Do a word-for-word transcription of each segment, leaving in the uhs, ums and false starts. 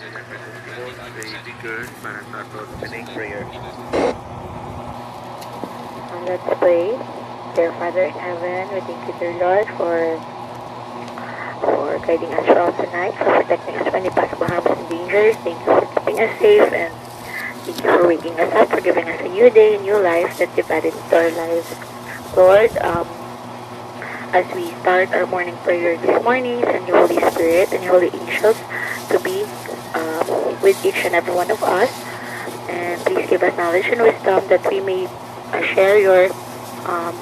Kay Deacon para sa aton opening prayer. And let's pray. Dear Father in heaven, we thank you, dear Lord, for for guiding us throughout the night, for protecting us from any possible harms and dangers. Thank you for keeping us safe, and thank you for waking us up, for giving us a new day, a new life that you've added into our lives. Lord, um, as we start our morning prayer this morning, send your Holy Spirit and your holy angels to be um, with each and every one of us. And please give us knowledge and wisdom that we may uh, share your, um,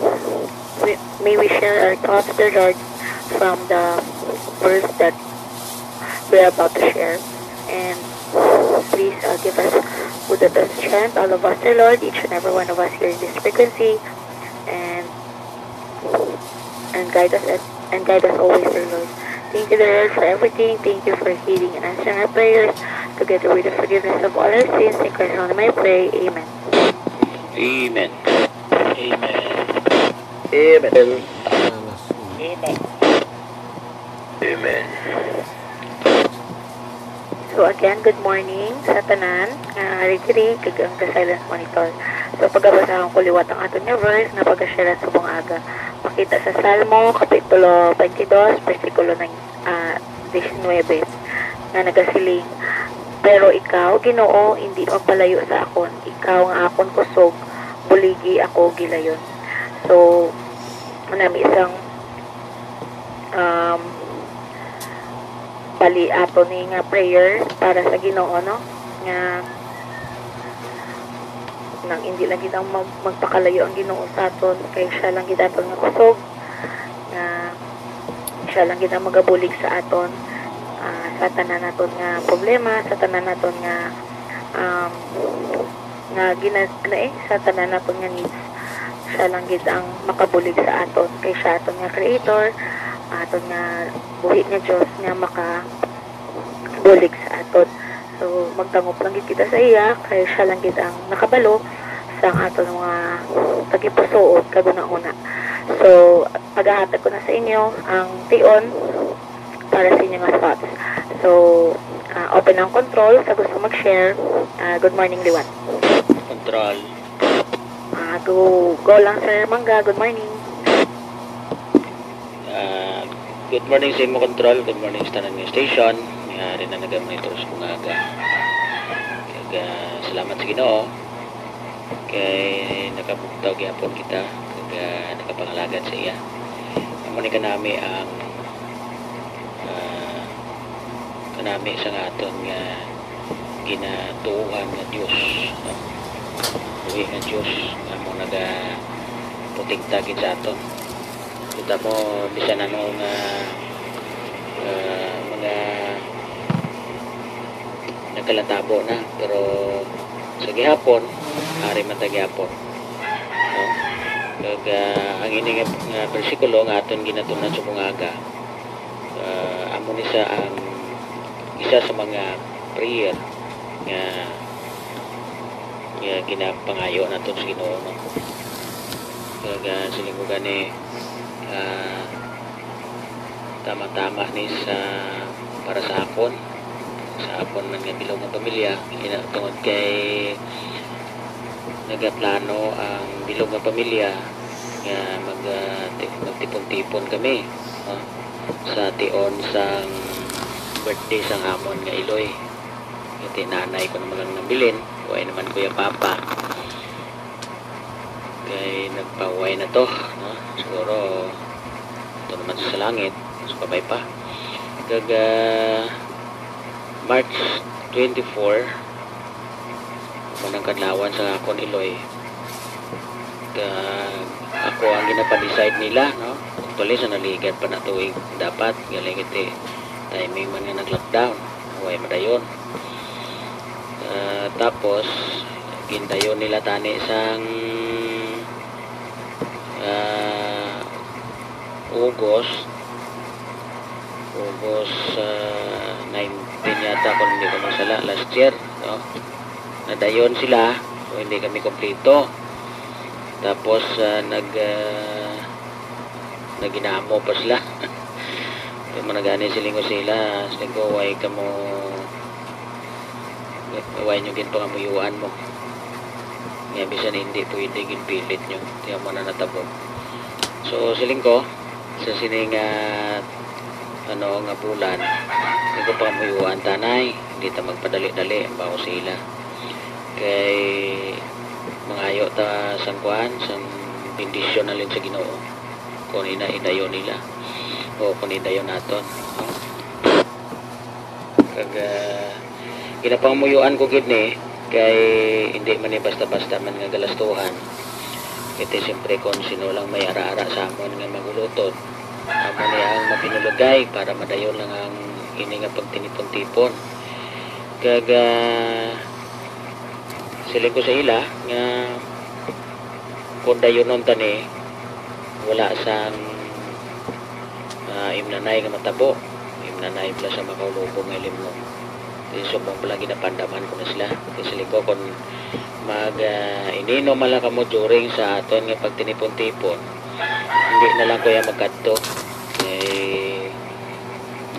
we, may we share our thoughts, dear Lord, from the verse that we're about to share. And please uh, give us wisdom and strength, all of us, dear Lord, each and every one of us here in this frequency. And and guide us and, and guide us always, dear Lord. Thank you, dear Lord, for everything. Thank you for healing and answering our prayers, together with the forgiveness of all our sins. In Christ's name I pray. Amen. Amen. Amen. Amen. Amen. Amen. So again, good morning sa tanan nga ari diri kag ang ga-silent monitor. So pagabasahon ko liwat ang aton nga verse nga pagashare subong aga. Makita sa Salmo kapitulo twenty-two, bersikulo nine, ah, diecinuebe, nga nagasiling, "Pero ikaw, Ginoo, indi magpalayo sa akon. Ikaw nga akon kusog, buligi ako gilayon." So, nami isang um, bali ato ni nga prayer para sa Ginoo, no? Nga nang indi lang gid ang mag- magpakalayo ang Ginoo sa aton, kay siya lang gid aton nga kusog, nga siya lang gid ang magabulig sa aton, ah, sa tanan naton nga problema, sa tanan naton nga, um, nga gina-, ano eh, sa tanan naton nga needs. Siya lang gid ang makabulig sa aton, kay siya aton nga creator, aton nga buhi nga Dios nga makabulig sa aton. So, magdangop lang gid kita sa iya, kay siya lang gid ang nakabalo sa aton mga tagipusoon kag hunahuna. So, pagahatag ko na sa inyo ang tion para sa inyo nga thoughts. So, ah, open ang control sa gusto mag-share. Ah, good morning, liwat. Control. Ah, go, go lang, Sir Mangga. Good morning. Ah, good morning sa imo, Control. Good morning sa tanan nga station. Nga rin na naga-monitor sa mga aga. Kag, ah, salamat sa Ginoo. Kay nakabugtaw gyapon kita, kag, ah, nakapangalagad sa iya. Amo ni kanami ang, ah, kanami sa nga aton nga ginatuohan nga Dios, no? Buhi nga Dios, amo naga protekta gid sa aton. Kita mo, bisan ano nga, ah, mga nagkalatabo na, pero sa gihapon, ari man ta gihapon. No? Kag, ah, ang ini nga, nga bersikulo nga aton ginatunan sa bungaga, ah, amo ni sa ang isa sa mga prayer nga, nga ginapangayo naton sa Ginoo, no? Kag, ah, siling ko gani, ah, tama-tama ni sa, para sa akon, sa akon man nga bilog nga pamilya, ina-, tungod kay nagaplano ang bilog nga pamilya nga mag-, ah, ti-, magtipon-tipon kami, no? Sa tion sang birthday sang amon nga iloy. Iti nanay ko naman lang nabilin, way naman kuya papa. Kay nagpahuway na to, no? Siguro, ito naman sa langit, mas pabay pa. Kag, ah, March twenty-four, manang kadlawan sa akon iloy. Kag ako ang ginapa-decide nila, no? Actually, sa naligat pa na tuig dapat, galing iti timing man nga nag-lockdown, way madayon. Ah, tapos, gindayon nila tani sang, ah, August, August, ah, nineteen yata, kung hindi ko masala, last year, no? Nadayon sila, so hindi kami kompleto. Tapos, ah, nag, ah, naghinamo pa sila. Kaya mo nagani siling ko sila, siling ko, "Why ka mo, Way nyo ginpangamuyuan mo. Nga bisan hindi pwede, ginpilit nyo. Kaya mo na natabo. So, siling ko, sa sining, ah, ano, nga bulan, hindi ko pangamuyuan, tanay. Hindi ta magpadali-dali, ang baho sila. Kay, mangayo ta sang kuan, sang bendisyon na lang sa Ginoo. Kung ina-, idayon nila. O kung idayon naton. Kag, ah, ginapangamuyuan ko gid ni, kay hindi man ni basta-basta man nga galastuhan. Kay ti siyempre, kung sino lang may ara-ara sa amon nga magulutod, amo ni ang mapinulugay para madayon lang ang ini nga pagtinipon-tipon. Kag, ah, siling ko sa ila nga kung dayunon ta ni, wala sang, ah, imnanay nga matabo. Imnanay pala sa makaulubong nga ilimnon. Di subong pala ginapandaman ko na sila. Kasi ko, kung mag, ah, ininom man lang kamo during sa aton nga pagtinipon-tipon, hindi na lang ko ya magkadto. Eh,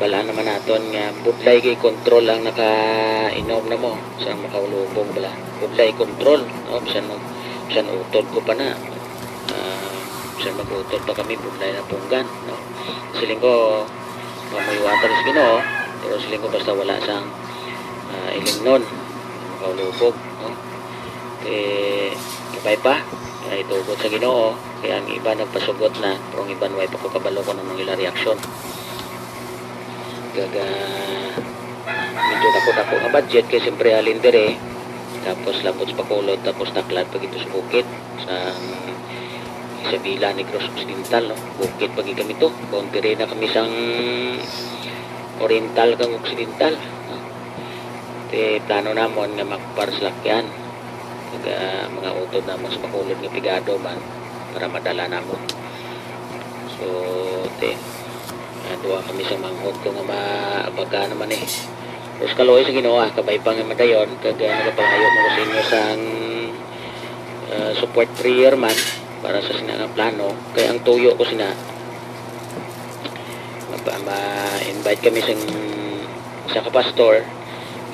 bala naman naton nga budlay kay control ang nakainom na mo sa makaulubong bala. Budlay control, no? Bisan mo, bisan utod ko pa na. Ah, bisan mag-utod pa kami, budlay na punggan, no? Siling ko, mamuyuan ta sa Ginoo, pero siling ko basta wala sang, ah, ilimnon, makaulubog, no? Eh, kabay pa, kaya itugot sa Ginoo, kaya ang iba nagpasugot na, pero ang iba way pa ko kabalo kung anong ila reaksyon. Gaga, medyo dako-dako nga budget, kay siyempre halin diri, tapos labot sa Bacolod, tapos taklad pa gito sa bukid, sa Isabela, Negros Occidental, no? Bukid pa gid kami to, boundary na kami sang oriental kag occidental, no? Ti plano namon nga makupar sa lakyan, kag, ah, mga utod namon sa Bacolod nga pigado man para madala namon. So, ti, ah, duha kami sa manghod ko nga maabaga naman eh. Pero sa kaluoy sa Ginoo, ah, kabay pa nga madayon, kag, ah, nagapangayo mo sa inyo sang, ah, support prayer man para sa sina nga plano. Kay ang tuyo ko sina, mapa-, ma-invite kami sing isa ka pastor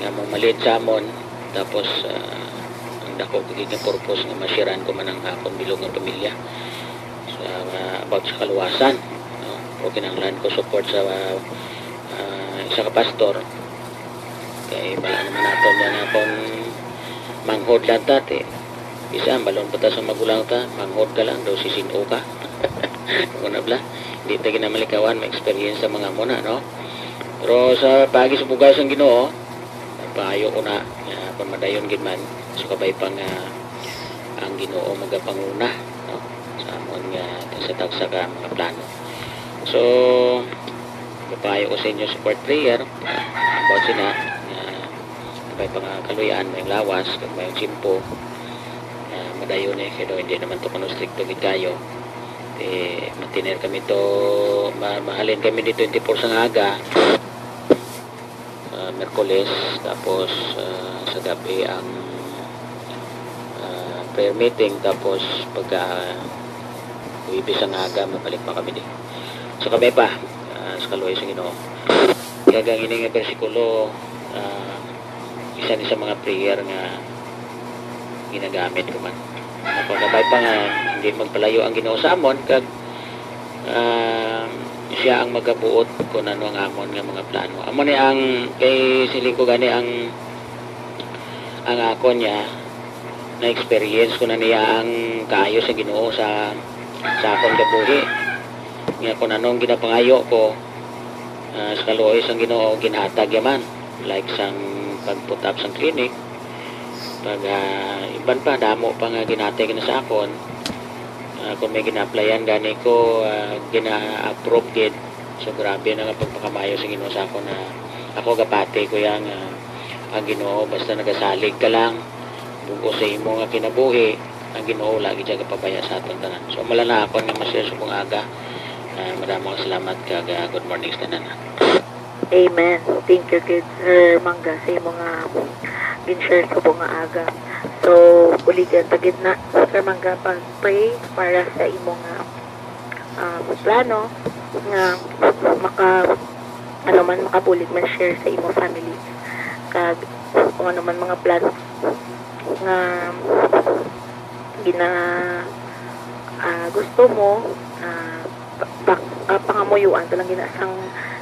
nga mo malid sa amon. Tapos, ah, ang dako ko gid nga purpose nga masyaran ko man ang akon bilog nga pamilya sa, ah, about sa kaluwasan, no? O kinahanglan ko support sa, ah, ah, isa ka pastor. Kay bala naman naton yan akon manghod lang ta, ti. Bisan balon pa ta sa magulang ta, manghod ka lang, daw sisin-o ka. Muna bala, di ta ginamalikawan, may experience sa mga muna, no? Pero sa paagi sa bugay sang Ginoo, paayo ko na, nga kung madayon gid man, so kabay pa nga ang Ginoo magapanguna, no? Sa amon nga tagsa-tagsa ka mga plano. So, paayo ko sa inyo support prayer, about sina, nga kabay pa nga kaluy-an, may lawas, kag may tiyempo, ah, madayon eh, kay daw hindi naman to kuno stricto gid kayo. Eh, matiner kami to, ma-, mahalin kami di twenty-four sa nga aga, ah, Miyerkules, tapos, ah, sa gabi ang, ah, prayer meeting, tapos pagka Huwebes sa nga aga, mabalik pa kami di. So, kami pa, ah, sa kaluoy sa Ginoo. Kag ang ini nga bersikulo, ah, isa ni sa mga prayer nga ginagamit ko man. Napagabay pa nga hindi magpalayo ang Ginoo sa amon, kag, ah, siya ang magabuot kung ano ang amon nga mga plano. Amo ni ang, kay siling ko gani, ang, ang akon niya, na-experience ko na niya ang kaayo sa Ginoo sa, sa akon kabuhi. Nga kung anong ginapangayo ko, ah, sa kaluoy sang Ginoo, ginhatag yaman. Like sang pag-put up sang clinic, pag, ah, iban pa, damo pa nga ginhatag na sa akon. Ah, kung may gina-applyan gani ko, ah, gina-approve gid. So, grabe na nga pagpakamayo sa Ginoo sa akon na ako gapati ko yang, ah, ang Ginoo basta nagasalig ka lang, bug-os sa imo nga kinabuhi, ang Ginoo lagi siya gapabaya sa aton tanan. So, amo lang na akon nga ma-share sa kung aga. Ah, madamo nga salamat kag, ah, good morning sa tanan. Amen. Thank you gid, Sir Mangga, sa imo nga gin-share sa kung aga. So, buligan ta gid na, Sir Mangga, pag-pray para sa imo nga, ah, plano nga maka-, ano man, makabulig man share sa imo family. Kag kung ano man mga plans nga gina, ah, gusto mo, ah, pa, pa, ah, pangamuyuan to lang gina sang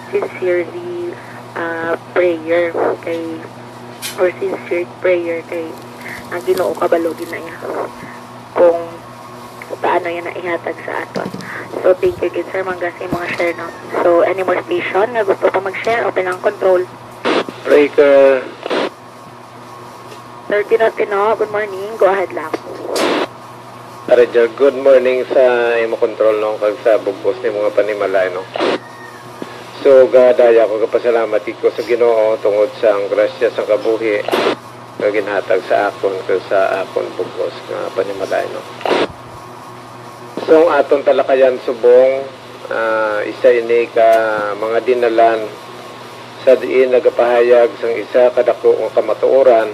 sincerely, ah, prayer kay, or sincere prayer kay ang Ginoo kabalo gid na iya kung paano yan na ihatag sa aton. So, thank you gid, sir, Mangga, sa imong share, no? So, any more station nga gusto pa mag-share, open ang control. Breaker. Sir Tino Tino, good morning. Go ahead lang. Roger, good morning sa imo control, no, kag sa bug-os ni mga panimalay, no. So, gadaya ko, gapasalamat gid ko sa Ginoo tungod sa ang grasya sa kabuhi nga ginhatag sa akon kag sa akon bug-os nga panimalay, no. So, ang aton talakayan subong, ah, isa ini ka mga dinalan sa diin nagapahayag sang isa ka dako nga kamatuoran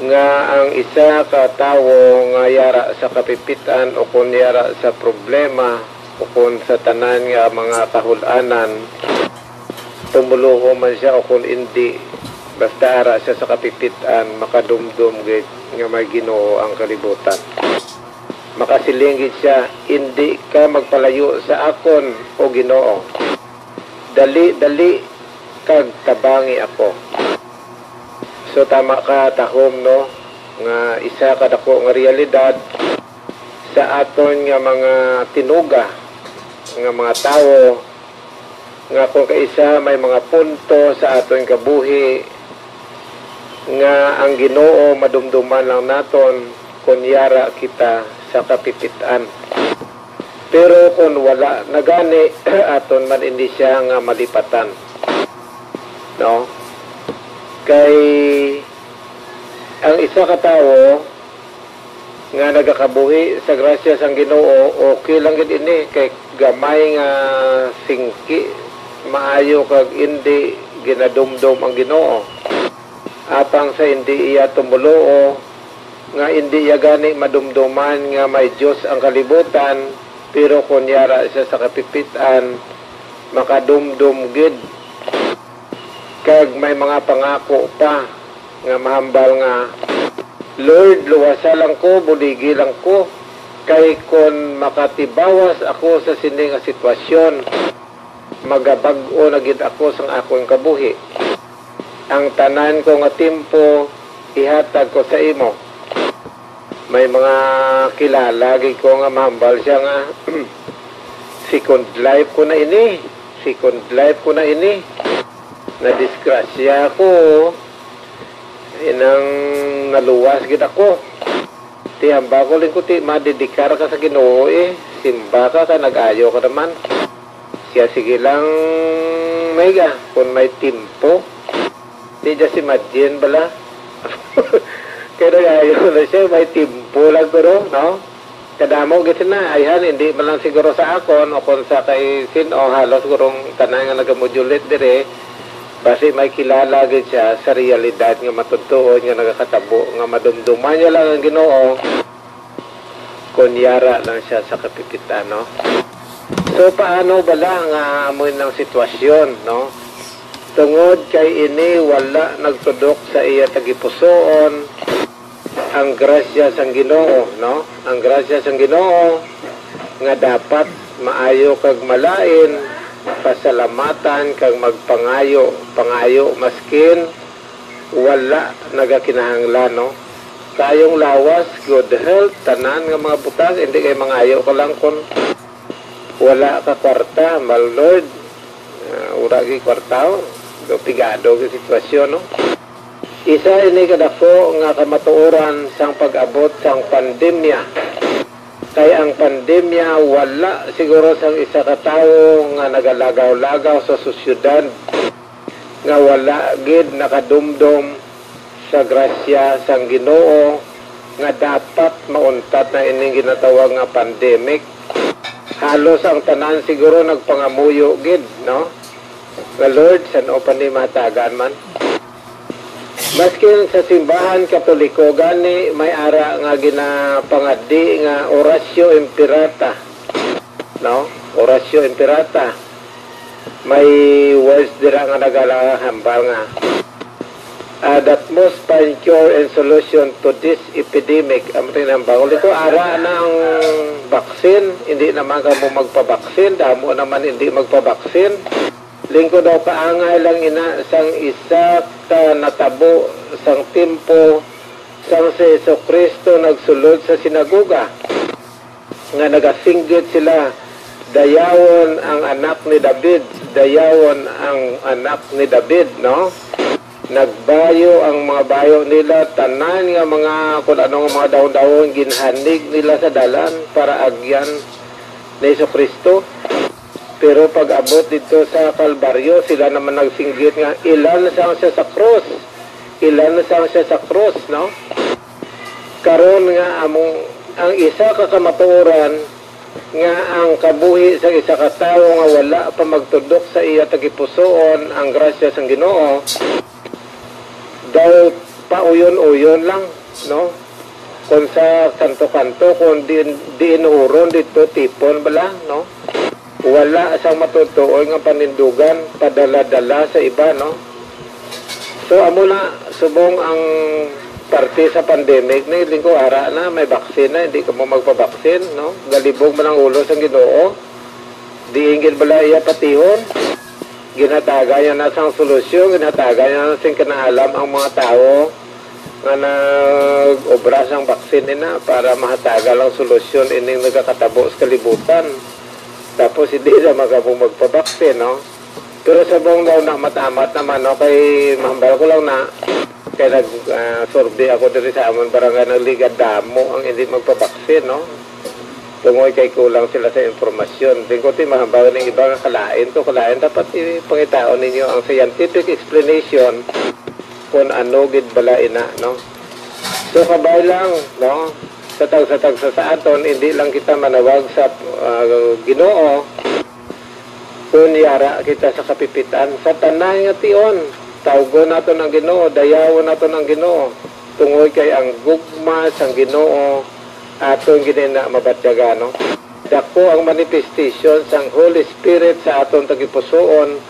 nga ang isa ka tawo nga yara sa kapipit-an ukon yara sa problema ukon sa tanan nga mga kahul-anan, tumoluo man sia ukon indi, basta ara sia sa kapipit-an, makadumdom gid nga may Ginoo ang kalibutan. Makasiling gid sia, "Indi ka magpalayo sa akon, O Ginoo. Dali, dali, kag tabangi ako." So, tama ka, Tahom, no, nga isa ka dako nga realidad sa aton nga mga tinuga, nga mga tawo, nga kung kaisa may mga punto sa aton kabuhi nga ang Ginoo madumduman lang naton kon yara kita sa kapipit-an. Pero kon wala na gani, aton man ini siya nga malipatan. No? Kay ang isa ka tawo nga nagakabuhi sa grasya sang Ginoo, okay lang gid ini, kay gamay nga singki, maayo kag indi ginadumdom ang Ginoo. Apang sa indi iya tumoluo, nga indi iya gani madumdoman nga may Dios ang kalibutan, pero kon yara siya sa kapipit-an, makadumdom gid. Kag may mga pangako pa nga mahambal nga, "Lord, luwasa lang ko, buligi lang ko, kay kon makatibawas ako sa sini nga sitwasyon, magabag-o na gid ako sang akon kabuhi. Ang tanan ko nga tiempo ihatag ko sa imo." May mga kilala gid ko nga mahambal siya nga, "Second life ko na ini, second life ko na ini. Nadisgrasya ko, inang naluwas gid ako." Ti hambal ko lang ko, ti madedikar ka sa Ginoo, eh. Simba ka, kay nag-ayo ka naman. Siya, "Sige lang, may ga, kung may timpo." Ti, just imagine bala. Kay nag-ayo na siya, may timpo lang ko, no? No? Kadamo gid na, ayhan, hindi man lang siguro sa akon o kung sa kay sin-o, halos sigurong tanan nga nagamodulate dire, basi may kilala gid siya sa realidad nga matutuon nga nagakatabo, nga madumduman niya lang ang Ginoo, kon yara lang siya sa kapipit-an, no? So, paano bala nga amo nang sitwasyon, no? Tungod kay ini wala nagtudok sa iya tagipusoon, ang grasya sang Ginoo, no? Ang grasya sang Ginoo nga dapat maayo kag malain, pasalamatan kag magpangayo, pangayo maskin wala nagakinahanglan, no? Kaayong lawas, good health, tanan nga mga butang, hindi kay mangayo ka lang kun wala ka kwarta, mal Lord. Ah, wala gid kwarta, oh. Do pigado gid sitwasyon, no? Isa ini kadako nga kamatuoran sang pag-abot sang pandemya. Kay ang pandemya wala siguro sang isa ka tawo nga nagalagaw-lagaw sa sosyedad nga wala gid nakadumdom sa grasya sang Ginoo nga dapat mauntat na ining ginatawag nga pandemic. Halos ang tanan siguro nagpangamuyo gid, no? Nga, "Lord, san-o pa ni mahatagan man?" Maskin sa simbahan Katoliko gani may ara nga ginapangadi nga Oratio Imperata, no? Oratio Imperata. May words dira nga nagalahambal nga, Uh, that most find cure and solution to this epidemic. Amrin ang bangol ko, ara na ang vaccine, hindi naman kamo magpabaksin, damo naman hindi magpabaksin. Lingkod daw kaangay lang ina sang isa ka natabo sang timpo sang si Jesu-Cristo nagsulod sa sinagoga, nga nagasinggit sila, "Dayawon ang anak ni David, dayawon ang anak ni David," no? Nagbayo ang mga bayo nila, tanan nga mga, kung ano nga mga dahon-dahon, ginhanig nila sa dalan para agyan ni Jesu-Cristo. Pero pag-abot dito sa Kalbaryo, sila naman nagsinggit nga, "Ilansang siya sa krus, ilansang siya sa krus," no? Karon nga among, ang isa ka kamatuoran nga ang kabuhi sa isa ka tawo nga wala pa magtudok sa iya tagipusoon ang grasya sang Ginoo, daw pauyon-uyon lang, no? Kung sa kanto-kanto, kung diin, diin huron dito, tipon bala, no? Wala sang matutuoy nga panindugan, padala-dala sa iba, no? So, amo na, subong ang parte sa pandemic ni linggo ara na, may vaccine na, hindi kamo magpabaksin, no? Galibog man ang ulo sang Ginoo. Diin gid bala iya patihon? Ginhatagan niya na sang solusyon, ginhatagan niya na sing kinaalam ang mga tawo nga nag-obra sang vaccine ina para mahatagan ang solusyon ining nagakatabo sa kalibutan. Tapos hindi na magabong magpabaksin, no? Pero subong daw na matamat naman, no? Kay mahambal ko lang na, kay nag, ah, survey ako diri sa amon barangay, nagligad damo ang hindi magpabaksin, no? Tungod kay kulang sila sa impormasyon. Di ko ti mahambal ning iba nga kalain to, kalain. Dapat ipangitaon ninyo ang scientific explanation kung ano gid bala ina, no? So, kabay lang, no? Sa tagsa-tagsa sa aton, hindi lang kita manawag sa, ah, Ginoo, kun yara kita sa kapipitan. Sa tanan nga tion, tawgon naton ang Ginoo, dayawon naton ang Ginoo, tungod kay ang gugma sang Ginoo aton gid ina mabatyagan, no? Dako ang manifestation sang Holy Spirit sa aton tagipusoon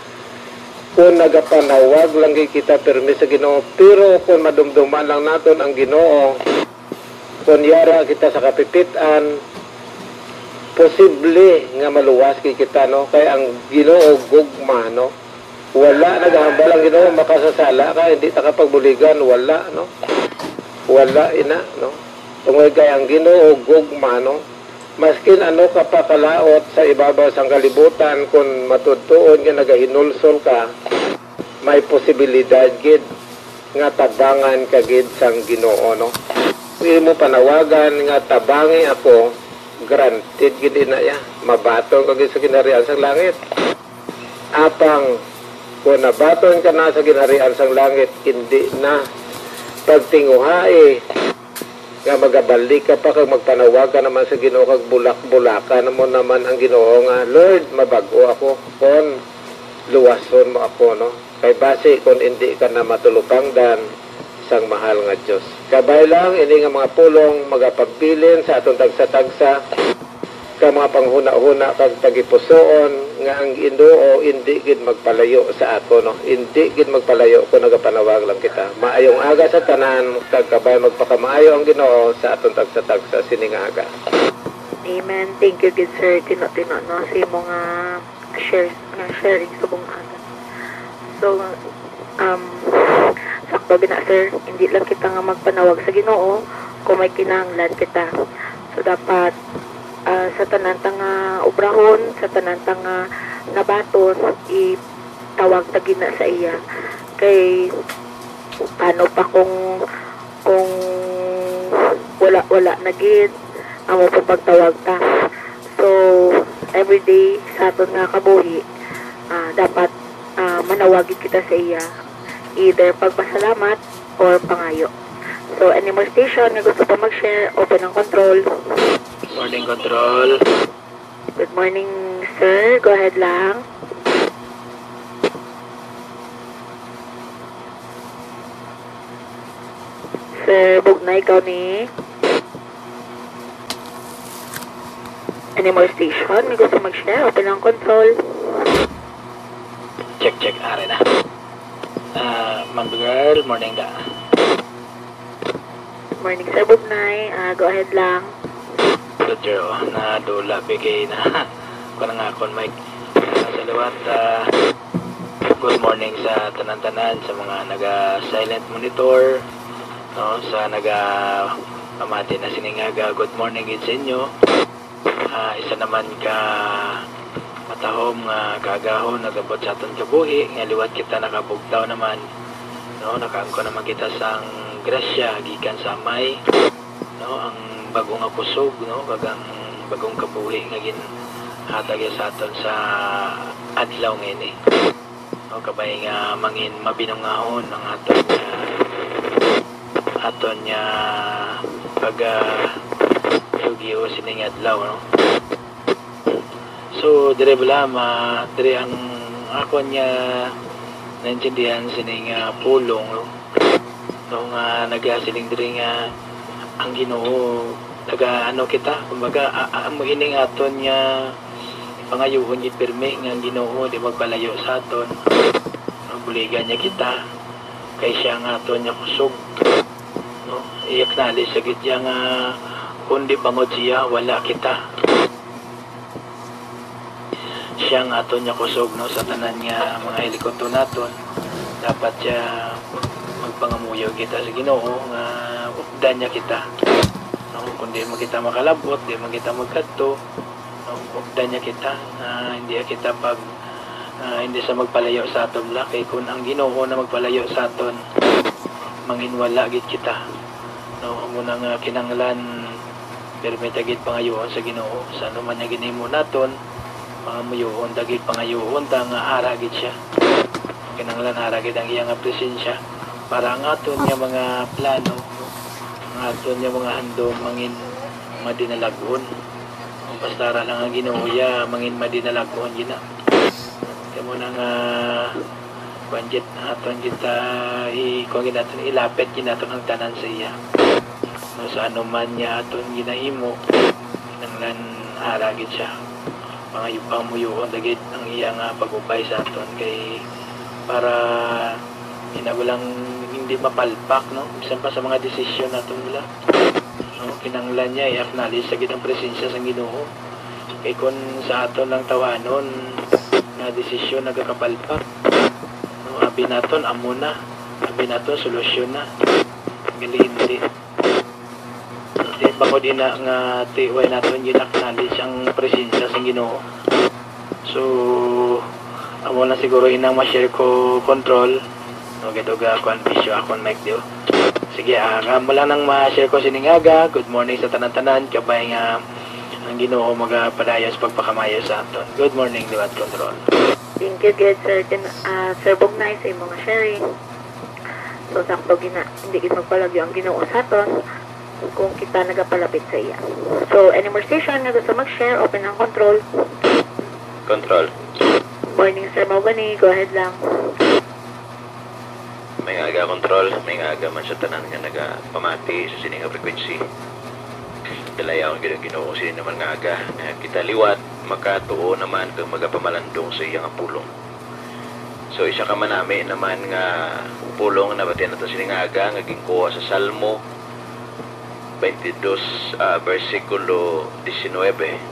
kun nagapanawag lang gid kita pirmi sa Ginoo. Pero kun madumduman lang naton ang Ginoo, kun yara kita sa kapipit-an, posible nga maluwas gid kita, no? Kay ang Ginoo gugma, no? Wala nagahambal ang Ginoo makasasala ka, hindi ta ka pagbuligan, wala, no? Wala ina, no? Tungod kay ang Ginoo gugma, no? Maskin ano ka pa kalaot sa ibabaw sang kalibutan, kun matuod-tuod nga nagahinulsol ka, may posibilidad gid nga tabangan ka gid sang Ginoo, no? Kung imo panawagan nga, "Tabangi ako," granted gid ina iya. Mabaton ka gid sa ginharian sang langit. Apang kung nabaton ka na sa ginharian sang langit, indi na pagtinguhai nga magabalik ka pa kag magpanawag ka naman sa Ginoo kag bulak-bulakan mo naman ang Ginoo nga, "Lord, mabag-o ako kon luwason mo ako," no? Kay basi kon indi ka na matulupangdan sang mahal nga Dios. Kabay lang, ini nga mga pulong magapabilin sa aton tagsa-tagsa ka mga panghunahuna kag tagipusoon nga ang Ginoo indi gid magpalayo sa aton, no? Indi gid magpalayo kung nagapanawag lang kita. Maayong aga sa tanan, kag kabay magpakamaayo ang Ginoo sa aton tagsa-tagsa sining aga. Amen. Thank you gid, sir. Tino-tino, no, sa imo nga share, nga sharing subong aga. So, um, sakto gid na, sir. Hindi lang kita nga magpanawag sa Ginoo kung may kinahanglan kita. So, dapat, ah, sa tanan ta nga obrahon, sa tanan ta nga nabaton, itawag ta gid na sa iya. Kay, paano pa kung, kung wala, wala na gid, amo pa pagtawag ta. So, everyday sa aton nga kabuhi, ah, dapat, ah, manawag gid kita sa iya. Either pagpasalamat or pangayo. So, any more station nga gusto pa mag-share, open ang control. Morning control. Good morning, sir. Go ahead lang. Sir Bugnay, ikaw ni. Any more station? May gusto mag-share? Open ang control. Check, check. Ari na. Ah, Manduel, morning da. Morning, Sir Bugnay. Ah, go ahead lang. Good girl. Nadula, bigay na. Kung nga akon mic. Ah, sa liwat, ah, good morning sa tanan-tanan, sa mga naga-silent monitor, no, sa naga-pamati na sining aga. Good morning gid sa inyo. Ah, isa naman ka matahom nga kaagahon nagabot sa aton kabuhi, nga liwat kita nakabugtaw naman, no? Nakaangkon naman kita sang grasya gikan sa Amay, no? Ang bag-o nga kusog, no? Kag ang bag-ong kabuhi nga ginhatag niya sa aton sa adlaw nga ini. No, kabay nga mangin mabinungahon ang aton nga, aton nga pag, ah, yugyo sining adlaw, no? So, dire bala, ma-, dire ang akon nga naintindihan sining, ah, pulong, no? No, nga nagasiling diri nga ang Ginoo, taga ano kita, kumbaga, a-, a-, amo ining aton nga pangayuon gid pirmi nga ang Ginoo di magpalayo sa aton. Ang buligan niya kita, kay siya ang aton nga kusog. No? I-acknowledge sa gid niya nga kung di bangod siya, wala kita. Siya ang aton nga kusog, no, sa tanan nga mga hilikuton naton. Dapat siya magpangamuyo kita sa Ginoo nga updan niya kita. No, kung di man kita makalabot, di man kita magkadto, no, updan niya kita. Ah, hindi kita pag, ah, hindi sa magpalayo sa aton la, kay kung ang Ginoo na magpalayo sa aton, manginwala gid kita. No, amo na nga kinahanglan pirmi ta gid pangayuon sa Ginoo. Sa ano man nga ginhimo naton, pangamuyoon ta gid, pangayuon ta nga ara gid siya. Kinahanglan ara gid ang iya nga presensya para ang aton nga mga plano, ang aton nga mga handom mangin madinalag-on. Kung basta ara lang ang Ginoo, iya mangin madinalag-on gina. Kamo na nga kuan gid, aton gid, ah, i-, kuan gid naton, ilapit gid naton ang tanan sa iya. No, sa ano man niya aton ginahimo, kinahanglan ara gid siya. Mga yu-, pamuyoon ta gid ang iya nga pag-upay sa aton kay para ina lang hindi mapalpak, no? Bisan pa sa mga desisyon naton wala. No, kinahanglan niya i-acknowledge sa gid ang presensya sang Ginoo. Kay kun sa aton lang tawhanon nga desisyon nagakapalpak, no, abi naton amo na, abi naton solusyon na. Gali hindi. Di bangod ina nga ti-, way naton gin-acknowledge ang presensya sang Ginoo. So, amo na siguro inang ma-share ko, Control. Okay, to ga, kuan, bisyo akon mic, di ba? Sige, ah, amo lang nang ma-share ko sining aga. Good morning sa tanan-tanan. Kabay nga ang Ginoo magapadayon sa pagpakamayo sa aton. Good morning, liwat, Control. Thank you gid, Sir Ken-, ah, Sir Bugnay, sa imong sharing. So, sakto gina, hindi gid magpalagyo ang Ginoo sa aton kung kita nagapalapit sa iya. So, any more station nga gusto mag-share, open ang Control. Control. Morning, Sir Maubani. Go ahead lang. May nga aga, Control. May nga aga man sa tanan nga nagapamati sa sini nga frequency. Dalayawon gid ang Ginoo sini naman nga aga nga kita liwat makatuo naman kag magapamalandong sa iya nga pulong. So, isa ka manami naman nga pulong na batian nato sini nga aga nga ginkuha sa Salmo twenty-two, ah, bersikulo diecinuebe.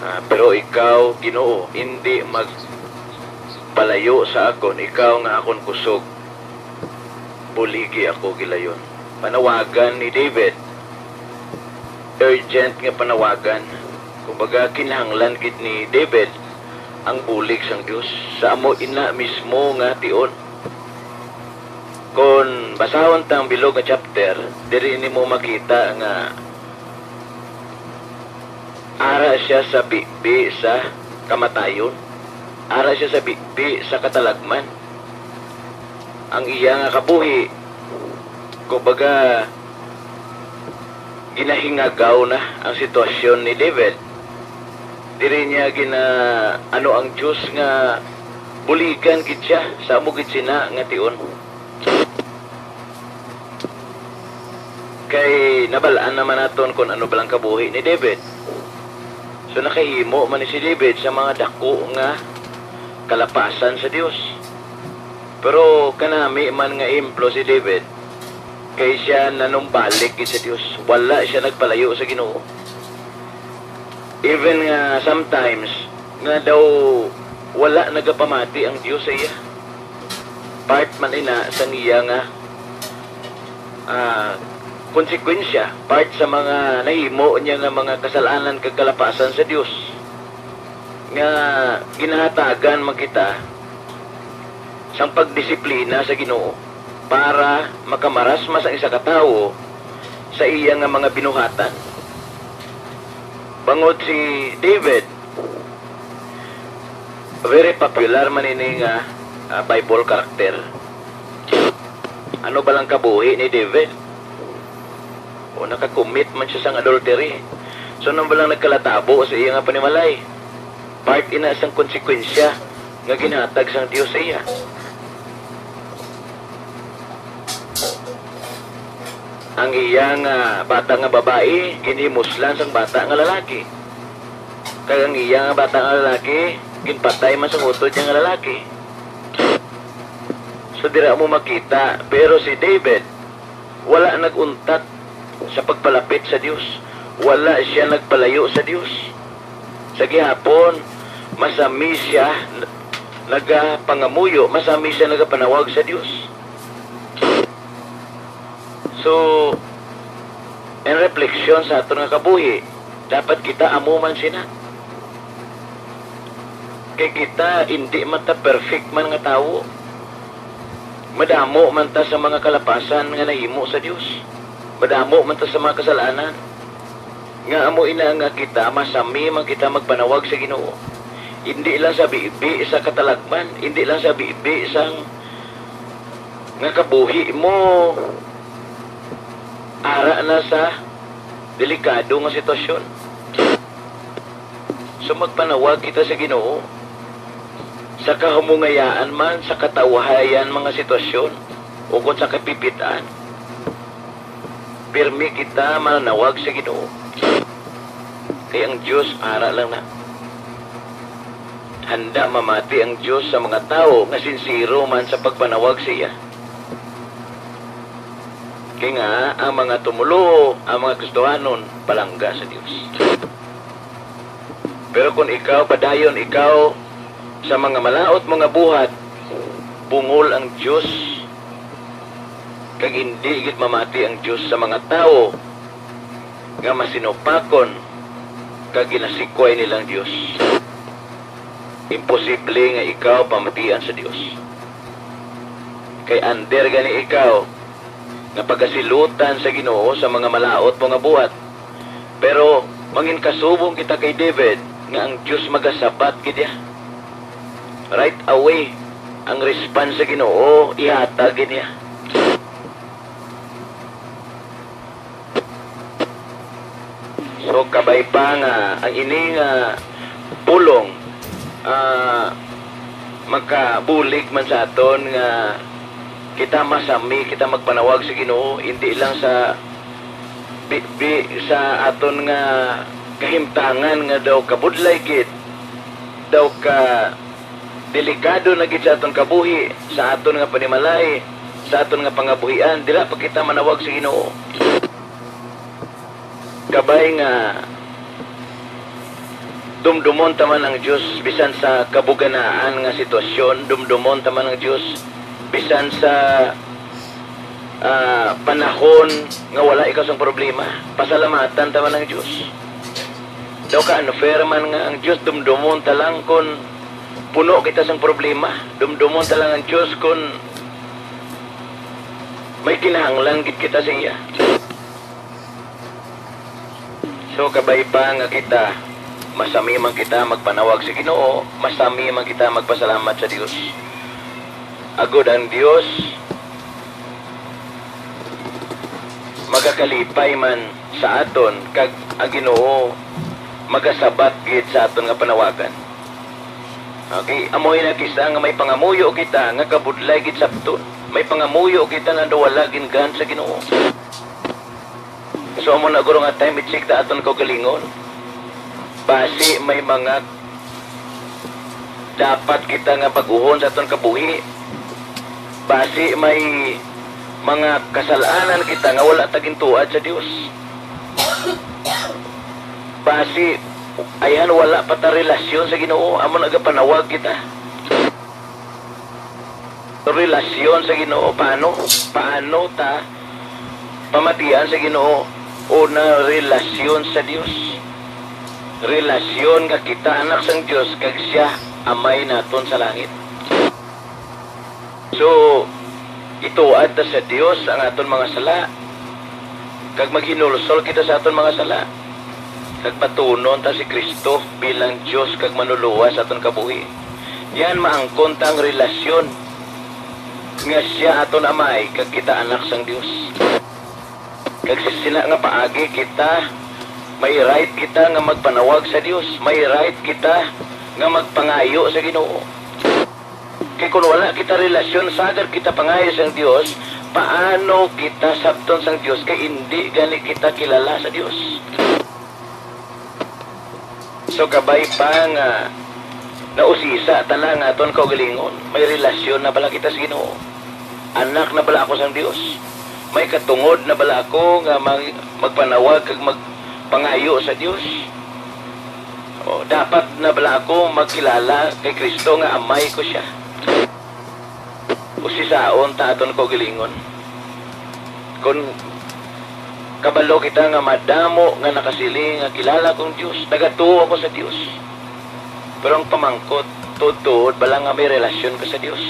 Ah, pero ikaw, Ginoo, indi magpalayo sa akon, ikaw nga akon kusog, buligi ako gilayon. Panawagan ni David. Urgent nga panawagan. Kumbaga, kinahanglan gid ni David ang bulig sang Dios sa amo ina mismo nga tion. Kon basahon ta ang bilog nga chapter, diri nimo makita nga ara siya sa bibi sa kamatayon, ara siya sa bibi sa katalagman. Ang iya nga kabuhi, kumbaga, ginahingagaw na ang sitwasyon ni David. Diri niya gina-, ano ang Dios nga buligan gid siya sa amo gid sina nga tion. Kay nabal-an naman naton kung ano balang kabuhi ni David. So, nakahimo man ni si David sa mga dako nga kalapasan sa Dios. Pero kanami man nga ehemplo si David, kay sia nanumbalik gid sa Dios. Wala sia nagpalayo sa Ginoo. Even nga sometimes, nga daw wala nagapamati ang Dios sa iya. Part man ina sang iya nga, ah, konsekwensya, part sa mga nahimo niya nga mga kasalanan kag kalapasan sa Dios, nga ginahatagan man kita sang pagdisiplina sa Ginoo para makamarasmas ang isa ka tawo sa iya nga mga binuhatan. Bangod si David, very popular man ini nga, ah, Bible character. Ano ba lang kabuhi ni David? O nakakommit man siya sang adultery. So, ano ba lang nagkalatabo sa iya nga panimalay? Part ina sang konsekwensya nga ginhatag sang Dios sa iya. Ang iya nga bata nga babayi ginhimuslan sang bata nga lalaki, kag ang iya nga bata nga lalaki ginpatay man sang utod niya nga lalaki. So, dira mo makita, pero si David wala nag-untat sa pagpalapit sa Dios. Wala sia nagpalayo sa Dios. Sa gihapon, masami sia n-, nagapangamuyo, masami sia nagapanawag sa Dios. So, in reflection sa aton nga kabuhi, dapat kita amo man sina. Kay kita indi man ta perfect man nga tawo. Madamo man ta sa mga kalapasan nga nahimo sa Dios. Madamo man ta sa mga kasalanan. Nga amo ina nga kita, masami man kita magpanawag sa Ginoo. Indi lang sa bibi sa katalagman, indi lang sa bibi sang nga kabuhi mo ara na sa delikado nga sitwasyon. So, magpanawag kita sa Ginoo sa kahumungayaan man, sa katawhayan mga sitwasyon, o kon sa kapipit-an. Pirmi kita manawag sa Ginoo. Kay ang Dios ara lang na. Handa mamati ang Dios sa mga tawo nga sinsero man sa pagpanawag sa iya. Kay nga ang mga tumoluo, ang mga Kristohanon, palangga sa Dios. Pero kung ikaw, padayon ikaw sa mga malaut mo nga buhat, bungol ang Dios, kag indi gid mamati ang Dios sa mga tawo nga masinupakon kag ginasikway nila ang Dios. Imposible nga ikaw pamatian sa Dios. Kay under gani ikaw nga pagasilutan sa Ginoo sa mga malaut mo nga buhat. Pero manginkasubong kita kay David nga ang Dios magasabat gid niya. Right away, ang response sa Ginoo ihatag gid niya. So, kabay pa nga ang ini nga pulong, ah, makabulig man sa aton nga kita masami, kita magpanawag sa Ginoo, hindi lang sa bi-, bi-, sa aton nga kahimtangan nga daw kabudlay gid, daw ka delikado na gid sa aton kabuhi, sa aton nga panimalay, sa aton nga pangabuhian, dira pa kita manawag sa Ginoo. Kabay nga dumdumon ta man ang Dios bisan sa kabuganaan nga sitwasyon, dumdumon ta man ang Dios bisan sa, ah, panahon nga wala ikaw sang problema. Pasalamatan ta man ang Dios. Daw ka unfair man nga ang Dios, dumdumon ta lang kon puno kita sang problema. Dumdumon ta lang ang Dios kon may kinahanglan gid kita sa iya. So, kabay pa nga kita, masami man kita magpanawag sa Ginoo, masami man kita magpasalamat sa Dios. Agod ang Dios magakalipay man sa aton, kag ang Ginoo magasabat gid sa aton nga panawagan. Okay, amo na kisa nga may pangamuyo kita nga kabudlay gid sabton. May pangamuyo kita nga wala gid gahom sa Ginoo. So, amo na guro nga time i-check ta aton kaugalingon. Basi may mga Dapat kita nga bag-uhon sa aton kabuhi. Basi may mga kasalanan kita nga wala ta gintuad sa Dios. Basi, ayan, wala pa ta relasyon sa Ginoo, amo nagapanawag kita. Relasyon sa Ginoo, paano? Paano ta pamatian sa Ginoo? Una, relasyon sa Dios. Relasyon nga kita anak sang Dios kag siya amay naton sa langit. So, ituad ta sa Dios ang aton mga sala, kag maghinulsol kita sa aton mga sala, kag patunon ta si Cristo bilang Dios kag Manluluwas sa aton kabuhi. Yan maangkon ta ang relasyon nga siya aton amay kag kita anak sang Dios. Kag sa sina nga paagi kita, may right kita nga magpanawag sa Dios, may right kita nga magpangayo sa Ginoo. Kay kun wala kita relasyon, sagad kita pangayo sang Dios, paano kita sabton sang Dios kay indi gani kita kilala sa Dios? So, kabay pa nga nausisa ta na nga aton kaugalingon, may relasyon na bala kita sa Ginoo? Anak na bala ako sang Dios? May katungod na bala ako nga mag-, magpanawag kag magpangayo sa Dios? O, dapat na bala ako magkilala kay Cristo nga amay ko siya? Usisaon ta aton kaugalingon. Kun kabalo kita nga madamo nga nakasiling nga kilala kong Dios, nagatuo ako sa Dios. Pero ang pamangkot, tuod-tuod bala nga may relasyon ka sa Dios?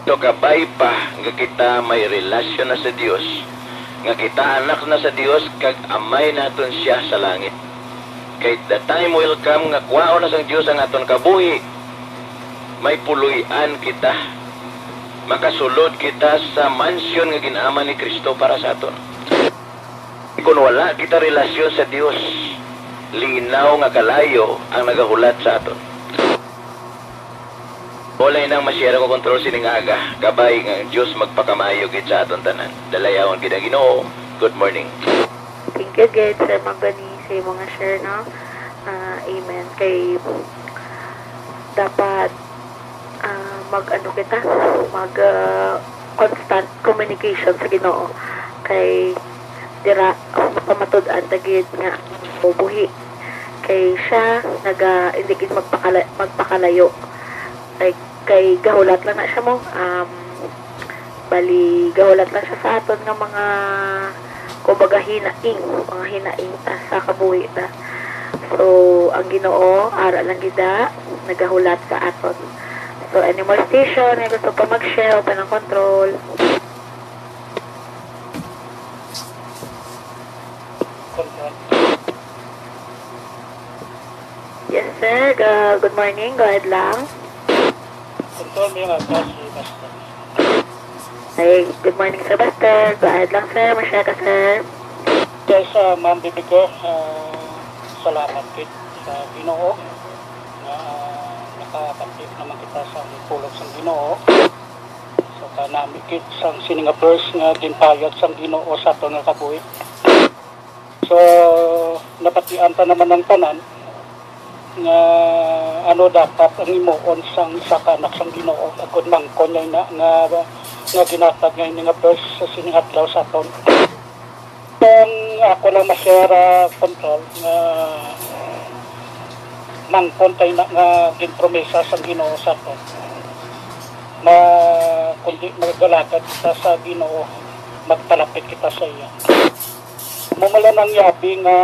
So, kabay pa nga kita may relasyon na sa Dios, nga kita anak na sa Dios, kag amay naton siya sa langit. Kay the time will come nga kwaon na sang Dios ang aton kabuhi, may puloy-an kita. Makasulod kita sa mansyon nga gin-aman ni Cristo para sa aton. Kun wala kita relasyon sa Dios, linaw nga kalayo ang nagahulat sa aton. Wala nang ma-share ako, Control, sining aga. Kabay nga ang Dios magpakamaayo gid sa aton tanan. Dalayawon gid ang Ginoo. Good morning. Thank you gid, Sir Mangani, sa imong nga share, no? Ah, amen. Kay dapat, ah, mag-ano kita, mag, ah, constant communication sa Ginoo. Kay dira mapamatud-an ta gid nga buhi. Kay siya naga, hindi gid magpakala-, magpakalayo. Like, kay gahulat lang na siya mo. Um, bali, gahulat lang siya sa aton nga mga, kumbaga, hinaing, mga hinaing ta sa kabuhi ta. So, ang Ginoo, ara lang gid na, nagahulat sa aton. So, any more station, may gusto pa mag-share, open ang control. Control. Yes, sir. Ga-, good morning. Go ahead lang. Control, may nga si Pastor. Ay, good morning, Sir Pastor. Go ahead lang, sir. Ma-share ka, sir. Yes, ah, Ma'am Bibigo, ah, salamat gid sa Ginoo nga, ah, nakakapit naman kita sa pulong sang Ginoo. So, kanami gid sang sini nga verse nga ginpayag sang Ginoo sa aton nga kabuhi. So, nabatian ta naman ang tanan nga ano dapat ang himuon sang isa ka anak sang Ginoo, agod mangkon niya na nga, nga ginatag nga ini nga verse sa sining adlaw sa aton. Ang ako lang ma-share, ah, Control, nga mangkon tayo na nga ginpromesa sang Ginoo sa aton. Ma-, kundi magdalagan kita sa Ginoo, magpalapit kita sa iya. Mumala nang yabi nga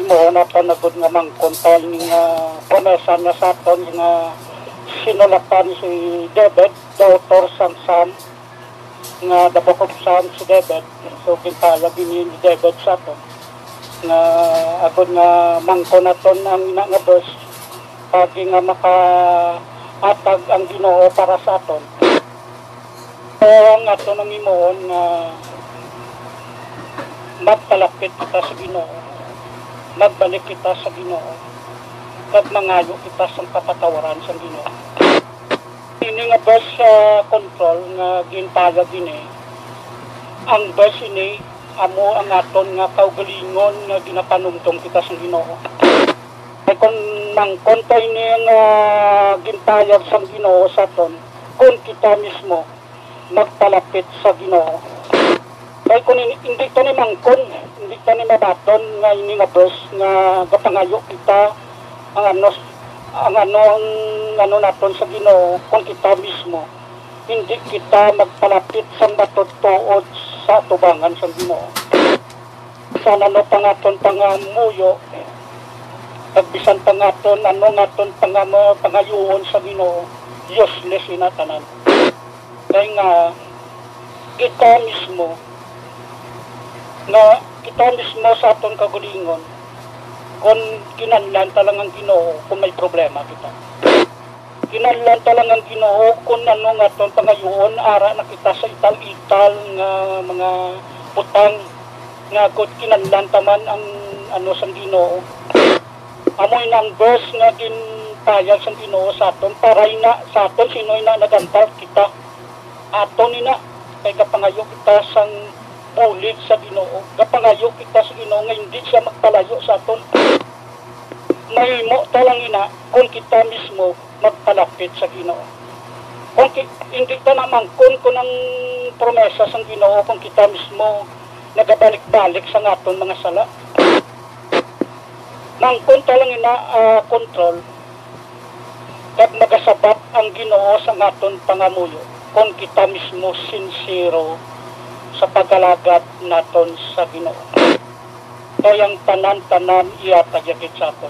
imo na panagod nga mangkon ta ini nga promesa niya sa aton nga sinulatan si David, the author sang Psalm, nga the book of Psalms si David. So, gintayag ini ni David sa aton nga agod nga mangkon naton ang ina nga verse, pagi nga makaatag ang Ginoo para sa aton. So, ang aton ang himuon nga magpalapit kita sa Ginoo, magbalik kita sa Ginoo, kag mangayo kita sang kapatawaran sang Ginoo. Ini nga verse, ah, Control nga gintayag ini, ang verse ini amo ang aton nga kaugalingon nga ginapanumdom kita sa Ginoo. Kay kon Mangkon ta ini nga gintayag sang Ginoo sa aton, kon kita mismo magpalapit sa Ginoo. Kay kon in-, indi ta ni mangkon, indi ta ni mabaton nga ini nga verse nga gapangayo kita ang ano, ang ano, ang ano naton sa Ginoo, kon kita mismo indi kita magpalapit sang matutuod sa atubangan sang Ginoo. Bisan ano pa nga aton pangamuyo, kag bisan pa nga aton ano nga aton pangama-, pangayuon sa Ginoo, useless ina tanan. Kay nga, kita mismo, nga kita mismo sa aton kaugalingon, kung kinahanglan ta lang ang Ginoo, kung may problema kita. Kinahanglan ta lang ang Ginoo kung ano nga aton pangayuon, ara na kita sa ital-ital nga mga butang nga kung kinahanglan ta man ang ano sang Ginoo. Amo ina ang verse nga gintayag sang Ginoo sa aton, para ina sa aton, sino ina nagambal kita. Aton ina, kay gapangayo kita sang bulig sa Ginoo. Gapangayo kita sa Ginoo nga hindi siya magpalayo sa aton. Mahimo ta lang ina kung kita mismo magpalapit sa Ginoo. Kung ki-, hindi ta na mangkon kun ang promesa sang Ginoo kung kita mismo nagabalik-balik sa aton mga sala. Mangkon ta lang ina, ah, control, kag magasabat ang Ginoo sa aton pangamuyo kung kita mismo sinsero sa pag-alagad naton sa Ginoo. Kay ang tanan-tanan ihatag niya gid sa aton.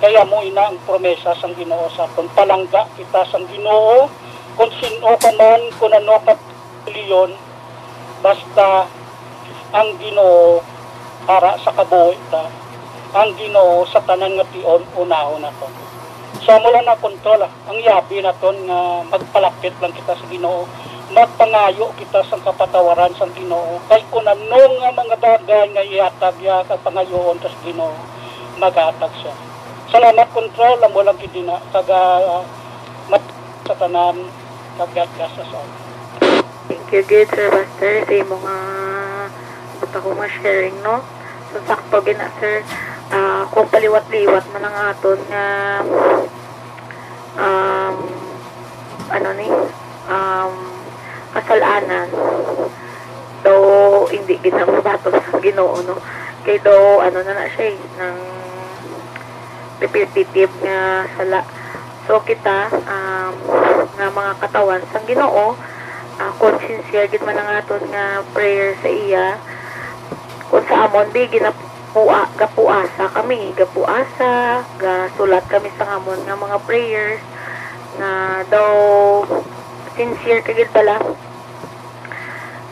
Kay amo ina ang promesa sang Ginoo sa aton. Palangga kita sang Ginoo, kung sin-o ka man, kung ano ka relihiyon, basta ang Ginoo para sa kabuhi ta, ang Ginoo sa tanan nga tion unahon naton. So, amo lang na kontrol, ah. Ang yabi naton nga magpalapit lang kita sa Ginoo, magpangayo kita sang kapatawaran sang Ginoo, kay kun ano nga mga bagay nga ihatag niya kag pangayoon ta sa Ginoo, maghatag siya. Salamat, Kontrol, amo lang gid na, kag, ah, mat-, sa tanan, kag God bless us all. Thank you gid, Sir Buster, sa imo nga butang nga sharing, no? So, sakto gid na, sir. Ah, kung paliwat-liwat man ang aton nga um, ano ni, um, kasalanan, daw hindi gid na mabaton sa Ginoo, no? Kay daw, ano na na siya, eh, nang repetitive nga sala. So, kita, um, nga mga katawan sang Ginoo, ah, kung sincere gid man ang aton nga prayer sa iya, kung sa amon, di, ginap-, pua-, gapuasa kami, gapuasa, gasulat kami sa amon nga mga prayers, nga daw sincere ka gid bala,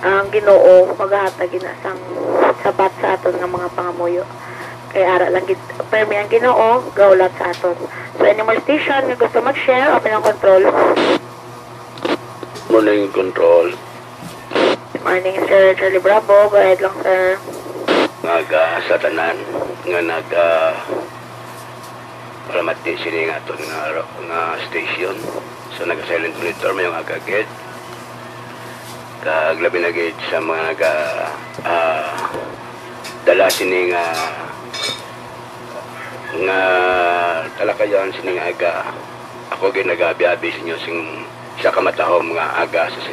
ang Ginoo magahatag ina sang sabat sa aton nga mga pangamuyo. Kay ara lang gid, permi ang Ginoo gahulat sa aton. So, any more station nga gusto mag-share, open ang control. Morning, Control. Morning, Sir Charlie Bravo. Go ahead lang, sir. Nga aga sa tanan nga naga palamati sini nga aton nga, nga station. So, naga-silent monitor, mayong aga gid. Kag labi na gid sa mga naga, ah, dala sini nga, nga talakayan sini nga aga. Ako gid nagabi-abi sa inyo sing isa ka matahom nga aga sa, sa,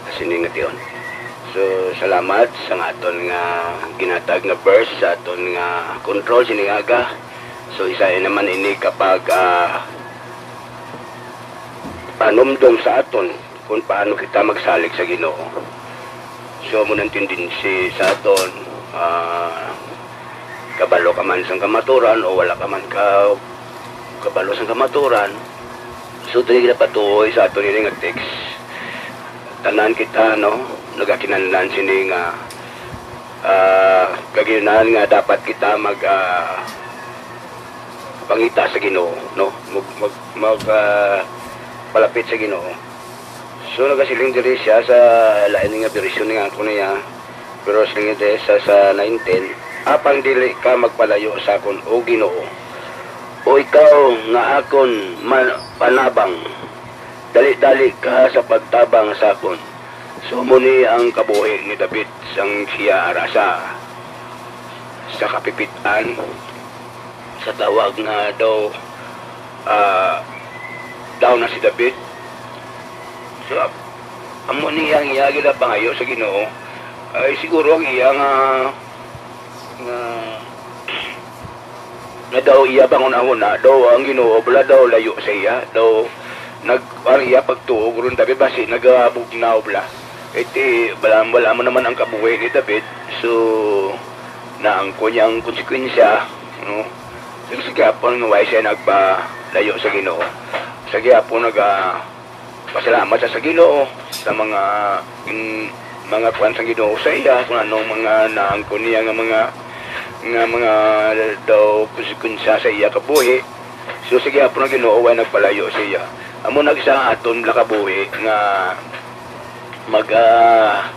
sa sini nga tion. So, salamat sa nga aton nga ginatag nga verse sa aton nga control sini nga aga. So, isa naman ini kapag, ah, panumdom sa aton kung paano kita magsalig sa Ginoo. So, amo nang tendency sa aton, ah, kabalo ka man sang kamaturan o wala ka man ka kabalo sang kamaturan. So, dili gid napatuoy sa aton ini nga text. Tanan kita, no, nagakinahanglan sini nga, ah, kaginahanglan nga dapat kita mag, ah, pangita sa Ginoo, no? Mag, mag, mag, ah, palapit sa Ginoo. So, nagasiling diri siya sa lain nga bersyon nga ako niya. Pero siling diri sa, sa nineteen, "Apang dili ka magpalayo sa akon, O Ginoo, o ikaw nga akon ma-, panabang, dali-dali ka sa pagtabang sa akon." So, amo ni ang kabuhi ni David sang siya ara sa, sa kapipit-an. sa tawag nga daw, ah, daw na si David. So, amo ni ang iya ginapangayo sa Ginoo. Ay, siguro ang iya nga, nga, nga daw iya panghunahuna, daw ang Ginoo bala daw layo sa iya, daw nag, ang iya pagtuo guro ni David basi nagabugnaw bala. Kay ti, wala, wala mo naman ang kabuhi ni David, so naangkon niya ang konsekwensya, no? Pero sa gihapon nga wala siya nagpalayo sa Ginoo. Sa gihapon naga pasalamat siya sa Ginoo sa mga, mm, mga kuwan sa Ginoo sa iya, kung anong mga naangkon niya nga mga, nga mga daw konsekwensya sa iya kabuhi. So, sa gihapon ang Ginoo, way nagpalayo sa iya. Amo na sa aton bala kabuhi nga mag, ah,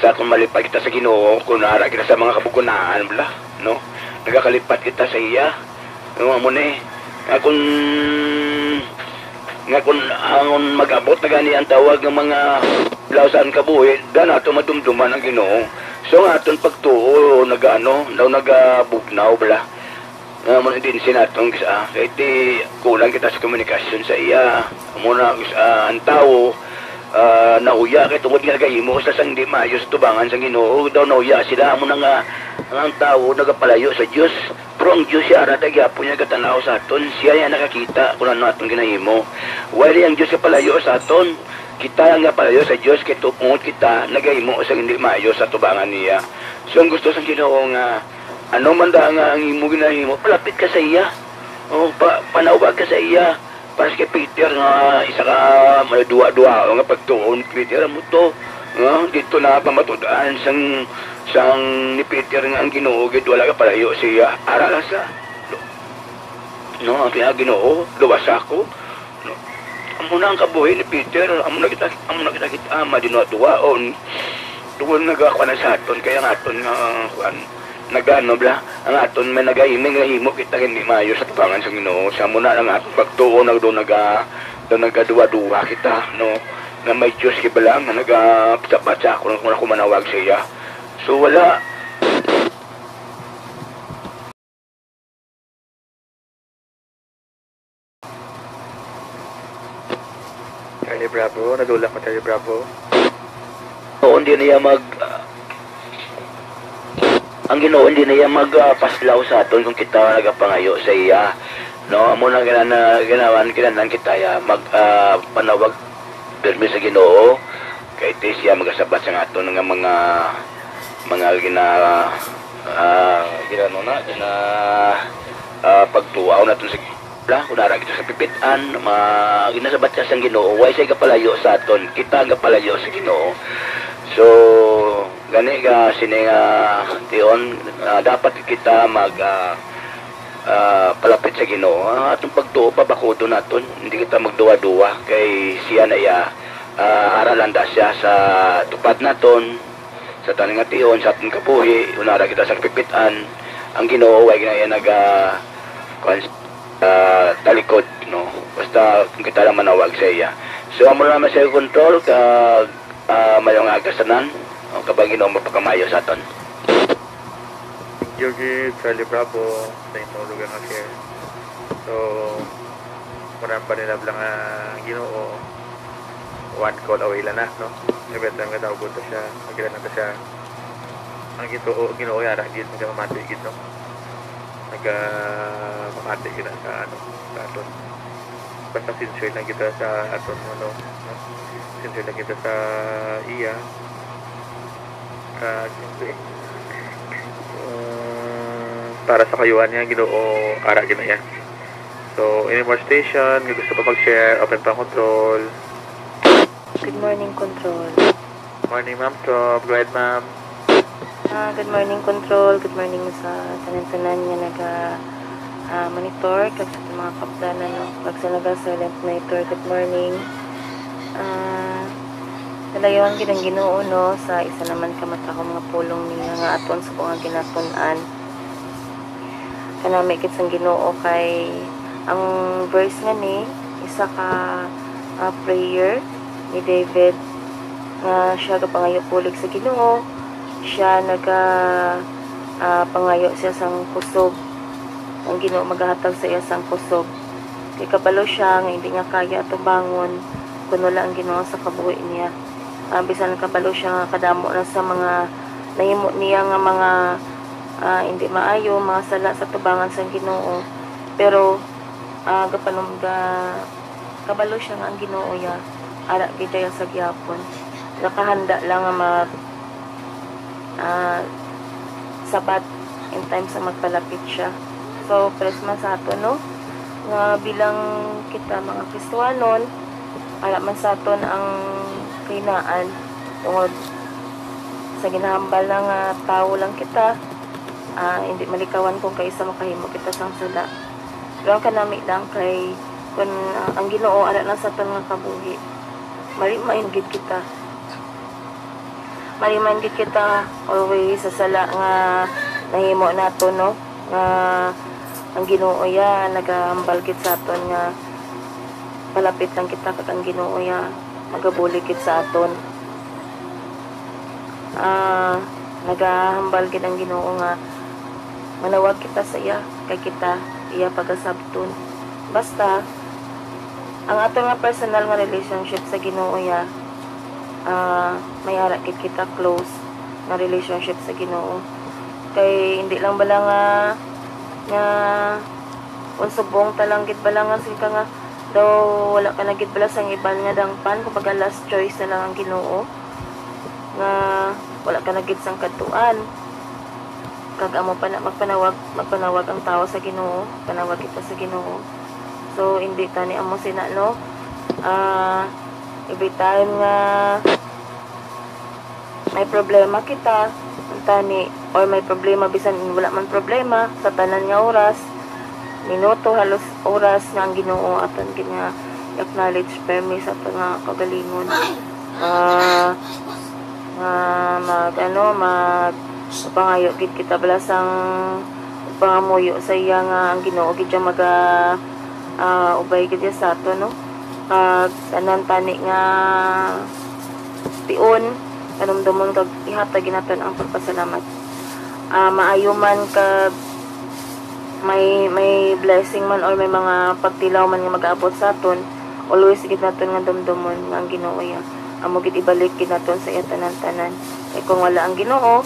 sa kung malipat kita sa Ginoo, kung ara kita sa mga kabugunaan bala, no? Nagakalipat kita sa iya. No, amo ni. Nga kung, nga kung ang mag-abot na gani ang tawag ng mga blawsan kabuhi, da nato madumduman ang Ginoo. So, ang aton pagtuo, nag-ano, daw nagabugnaw bala. Nga mo din sinaton sa, kay ti kulang kita sa komunikasyon sa iya. Amo na, ah, ang tawo, ah, nauya kay tungod nga nagahimo sa sang di maayo sa tubangan sang Ginoo, daw nauya sila. Amo na nga, nga ang tawo nagapalayo sa Dios. Pero ang Dios siya ara ta gyapon niya gatanaw sa aton. Siya niya nakakita kung ano aton ginahimo. Wala ang Dios kapalayo sa aton. Kita ang gapalayo sa Dios kay tungod kita nagahimo sa hindi maayo sa tubangan niya. So ang gusto sang Ginoo nga ano man da nga ang imo ginahimo, palapit ka sa iya. O, pa, panawag ka sa iya. Para sa kay Peter nga isa ka may duwa-duwa nga pagtuon, Peter, amo to. Nga, dito na pamatud-an sang, sang ni Peter nga ang Ginoo gid wala ka palayo siya. Ara lang sa, no, ang kaya Ginoo, luwasa ako. No? Amo na ang kabuhi ni Peter, amo na kita, amo na kita kita, madinwa-duwaon. Tungod nagakuan na sa aton, kaya nga aton nga, kuan, nagano bla, ang aton may nagahimo, nagahimo kita hindi maayo sa tubangan sa Ginoo. Sa muna lang aton pagtuo, nag-, do naga-, do nagaduwa-duwa kita, no? Nga may Diyos kay bala, nga nagabatsa-batsa ako, kung ako manawag sa iya. So, wala. Charlie Bravo, nadula ko, Charlie Bravo. Oo, hindi niya mag, ah, ang Ginoo hindi niya mag, ah, paslaw sa aton kung kita nagapangayo sa iya. No, amo na gina-, na, ginawan, kinahanglan kita ya mag, ah, panawag pirmi sa Ginoo. Kay ti siya magasabat sa aton nga mga, mga gina-, ah, ginano na, gina-, ah, pagtuaw naton sa Bla, kung nara kita sa pipit-an, ma-, ginasabat siya sang Ginoo. Way siya gapalayo sa aton. Kita ang gapalayo sa Ginoo. So, gani nga sini nga tion, ah, dapat kita mag, ah, ah, palapit sa Ginoo. Ang atong pagtuo, pabakudon naton. Hindi kita magduwa-duwa. Kay siya na iya, ah, ara lang da siya sa tupad naton. Sa tanan nga tion, sa aton kabuhi, unara kita sa pipit-an, ang Ginoo way na iya naga, kuwan, ah, talikod, no? Basta kung kita lang manawag sa iya. So, amo lang man sa control, kag, ah, mayo nga aga sa tanan, o, kabang Ginoo magpakamayo sa aton. Thank you, gid, Charlie Bravo, sa imong lugar nga share. So, mura pa nila lang ang Ginoo, one call away lang na, no? Every time nga daw ta siya, magkita na ta siya. Ang Ginoo, Ginoo yara gid, nagamati gid, no? Nagamati gid na sa, ano, sa aton. Basta sincere lang kita sa aton, ano, no? Sincere lang kita sa iya. Ah, siyempre, um, para sa kayuhan niya, Ginoo, ara gid na iya. So, any more station nga gusto pa mag-share, open pa ang control. Good morning, Control. Morning, Ma'am Trop. Go ahead, ma'am. Ah, good morning, Control. Good morning sa tanan-tanan nga naga, ah, monitor, kag sa aton mga kaupdanan, no? Kag sa naga silent monitor, good morning. Ah, nalayon gid ang Ginoo, no, sa isa naman ka matahom nga pulong niya nga aton subong nga ginatun-an. Kanami gid sang Ginoo kay ang verse nga ni isa ka, ah, prayer ni David nga siya gapangayo bulig sa Ginoo, siya naga, ah, pangayo siya sang kusog ang Ginoo magahatag sa iya sang kusog. Kay kabalo sia nga hindi niya kaya atubangon kun wala ang Ginoo sa kabuhi niya. Ah, bisan kabalo sia nga kadamo na sa mga nahimo niya nga mga, ah, hindi maayo, mga sala sa tubangan sang Ginoo, pero, ah, gapanum-, ga-, kabalo siya nga ang Ginoo ya ara gid daya sa gihapon. Nakahanda lang nga mag, ah, sabat in times nga magpalapit siya. So, pares man sa aton, no? Nga bilang kita mga Kristohanon, ara man sa aton ang kahinaan tungod sa ginahambal na nga tawo lang kita, ah, hindi malikawan kung kaisa makahimo kita sang sala. Pero ang kanami lang kay kun, ah, ang Ginoo ara na sa aton nga kabuhi, malimayon gid kita. Malimayon gid kita always sa sala nga nahimo nato, no? Nga ang Ginoo ya nagahambal gid sa aton nga palapit lang kita kag ang Ginoo ya magabulig gid sa aton. Ah, nagahambal gid ang Ginoo nga manawag kita sa iya, kay kita iya pagasabton. Basta, ang aton nga personal nga relationship sa Ginoo ya, ah, may ara gid kita close nga relationship sa Ginoo. Kay hindi lang bala nga, nga kung subong ta lang gid bala nga sing ka nga daw wala ka na gid bala sang iban nga dangpan, kumbaga last choice na lang ang Ginoo, nga wala ka na gid sang kadtuan. Kag amo pa na magpanawag, magpanawag ang tawo sa Ginoo, panawag kita sa Ginoo. So, hindi tani amo sina, no? Ah, every time nga may problema kita, tani, or may problema, bisan wala man problema, sa tanan nga oras, minuto, halos oras, nga ang Ginoo aton gid nga acknowledge permi sa aton nga kaugalingon. Ah, nga mag, ano, mag, pangayo gid kita bala sang pangamuyo sa iya nga ang Ginoo gid siya maga, ah, ubay gid siya sa aton, no? Kag tanan tani nga tion, panumdomon kag ihatag gid naton ang pagpasalamat. Ah, maayo man kag may, may blessing man or may mga pagtilaw man nga mag-abot sa aton, always gid naton nga dumdomon nga ang Ginoo ya amo gid ibalik gid naton sa iya tanan-tanan. Kay kung wala ang Ginoo,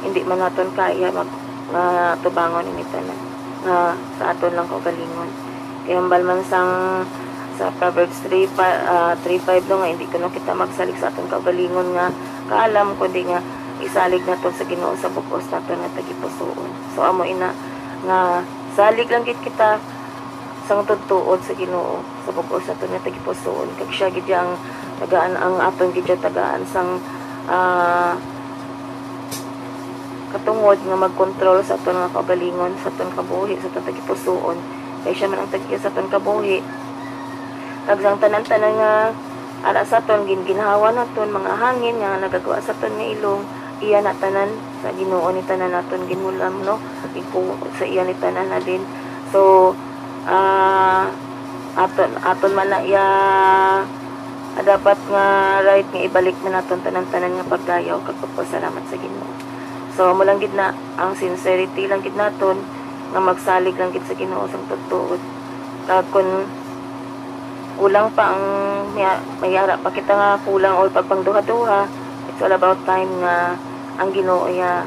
hindi man naton kaya mag, nga tubangon ini tanan nga sa aton lang kaugalingon. Kay hambal man sang sa Proverbs three, pa, ah, three five, no, nga hindi kuno kita magsalig sa aton kaugalingon nga kaalam, kundi nga isalig naton sa Ginoo sa bug-os naton nga tagipusoon. So, amo ina nga salig lang gid kita sang tutuod sa Ginoo sa bug-os naton nga tagipusoon, kag siya gid ang tagaan, ang aton gid siya tagaan sang, ah, katungod nga magkontrol sa aton nga kaugalingon, sa aton kabuhi, sa aton tagipusoon. Kay siya man ang tag-iya sa aton kabuhi. Kag sang tanan-tanan nga ara sa aton, gin-, ginhawa naton, mga hangin nga nagagwa sa aton nga ilong, iya na tanan, sa Ginoo ni tanan naton ginhulam, no? Iku-, sa iya ni tanan halin. So, ah, aton, aton man na iya, ah, dapat nga right nga ibalik man naton tanan-tanan nga pagdayaw kag pagpasalamat sa Ginoo. So, amo lang gid na, ang sincerity lang gid naton nga magsalig lang gid sa Ginoo sang tutuod. Kag kun kulang pa ang may, may ara pa kita nga kulang or pagpangduha-duha, it's all about time nga ang Ginoo ya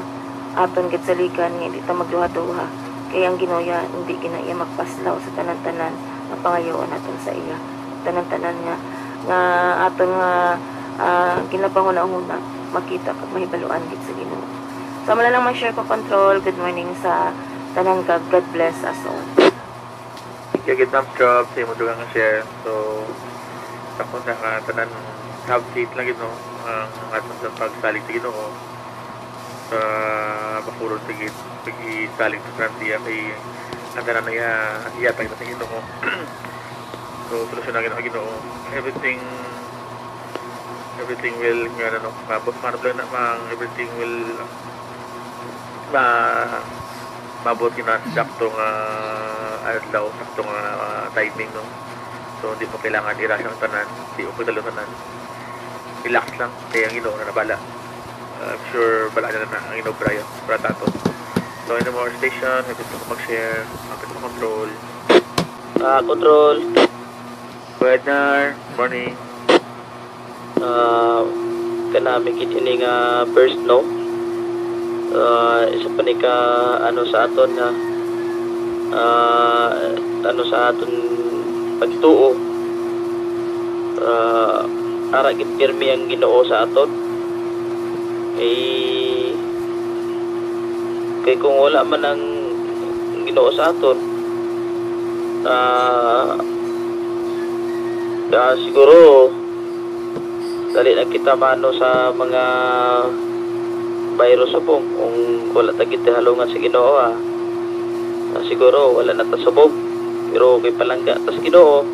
aton gid saligan nga hindi ta magduha-duha. Kay ang Ginoo ya hindi gid na iya magpaslaw sa tanan-tanan nga pangayoon naton sa iya. Tanan-tanan nga, nga aton nga, ah, ginapanguna-una, makita kag mahibaluan gid sa Ginoo. So, amo na lang my share ko, Control. Good morning sa tanan kag God bless us all. Thank you gid, Ma'am Chob, sa imo dugang nga share. So, sa akon na, ah, tanan, have faith lang gid, no, ang aton sa pagsalig sa Ginoo. Sa bakuron sa gid, pag-isalig sa tanan siya kay ang tanan na iya, iya tayo sa Ginoo. So, solusyon na Ginoo, Ginoo. Everything, everything will, nga, ano, mabot, manublan na, mang, everything will, ma-, mabot yun na sakto nga adlaw, sakto nga, ah, timing, no? So, hindi mo kailangan i-rush ang tanan, hindi mo pagdalo tanan. Relax lang, kaya ang Ginoo na nabala. Ah, I'm sure bala na na ang Ginoo, Brian, para tato. So, any more station, may gusto ko mag-share, hapit mo control. Ah, control. Kuya Ednar, morning. Ah, kanami gid ini nga verse, no? Ah, isa pa ni ka, ano, sa aton nga, ah, ano, sa aton pagtuo. Ah, ara gid pirmi ang Ginoo sa aton. Eh, kay kung wala man ang Ginoo sa aton, ah, ah, siguro dali na kita maano sa mga virus subong kung wala ta gid halungan sa Ginoo, ah. Ah, siguro wala na ta subong, pero kay palangga ta sa Ginoo,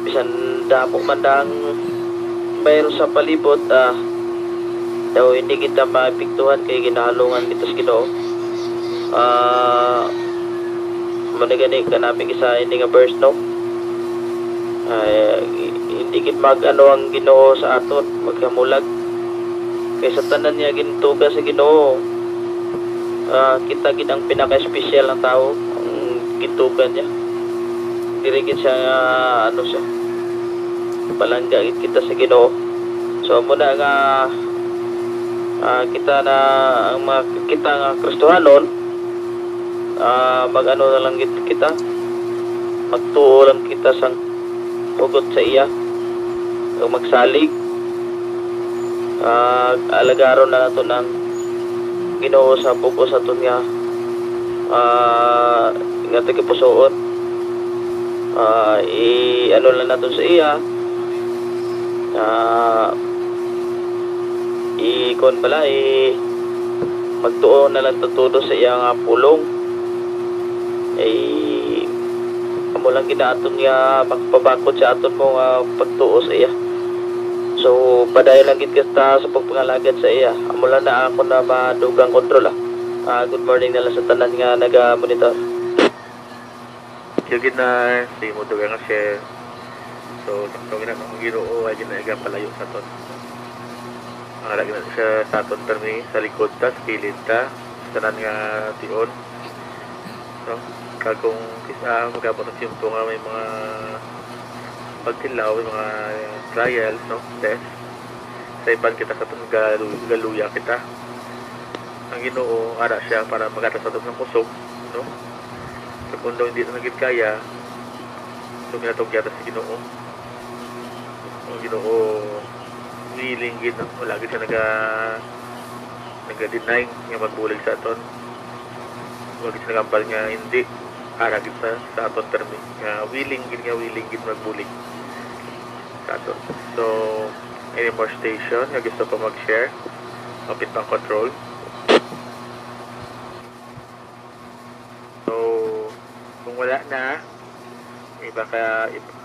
bisan damo man ang virus sa palibot, ah, daw hindi kita maapektuhan kay ginahalungan kita sa Ginoo. Ah, mao na gani kanami sa ini nga verse, no? Ay, hindi gid mag-ano ang Ginoo sa aton, magkamulag. Kay sa tanan niya gintuga sa Ginoo, ah, kita gid ang pinaka-espesyal nga tawo ang gintuga niya. Diri gid siya nga, ano siya, palangga gid kita sa Ginoo. So, amo na nga, ah, kita na, ang mga kita nga Kristohanon, ah, mag-ano na lang gid kita, magtuo lang kita sang hugot sa iya, o magsalig, ah, alagaron na nato ang Ginoo sa bug-os aton nga, ah, nga tagipusoon. Ah, i-ano lang naton sa iya, ah, i-, kuwan pala, i-, magtuo na lang ta todo sa iya nga pulong. Eh, amo lang gid aton nga magpabakod sa aton mo nga pagtuo sa iya. So, padayon lang gid kita sa pagpangalagad sa iya. Amo lang na ako na madugang kontrol, ah. Ah, good morning na lang sa tanan nga naga-monitor. Thank you gid na sa imo dugang nga share. So, sakto gid na ang Ginoo, ay gid na igapalayo sa aton. Ang ara gid na siya sa aton permi, sa likod ta, sa kilid ta, sa tanan nga tion. No? Kag kung kis-, ah, mag-abot ang tiyempo nga may mga pagtilaw, may mga trials, no? Test. Sa iban kita sa aton galu-, galuya kita. Ang Ginoo, ara siya para maghatag sa aton ng kusog, no? Kag kung daw hindi na gid kaya, so ginatugyan ta sa Ginoo. Ang Ginoo, willing gid, no? Wala gid siya naga-, naga-deny nga magbulig sa aton. Wala gid siya nagambal nga hindi. Ara gid sa, sa aton permi. Nga willing gid, nga willing gid magbulig sa aton. So, any more station nga gusto pa mag-share? Hapit pang control. So, kung wala na, ipaka-, ip-,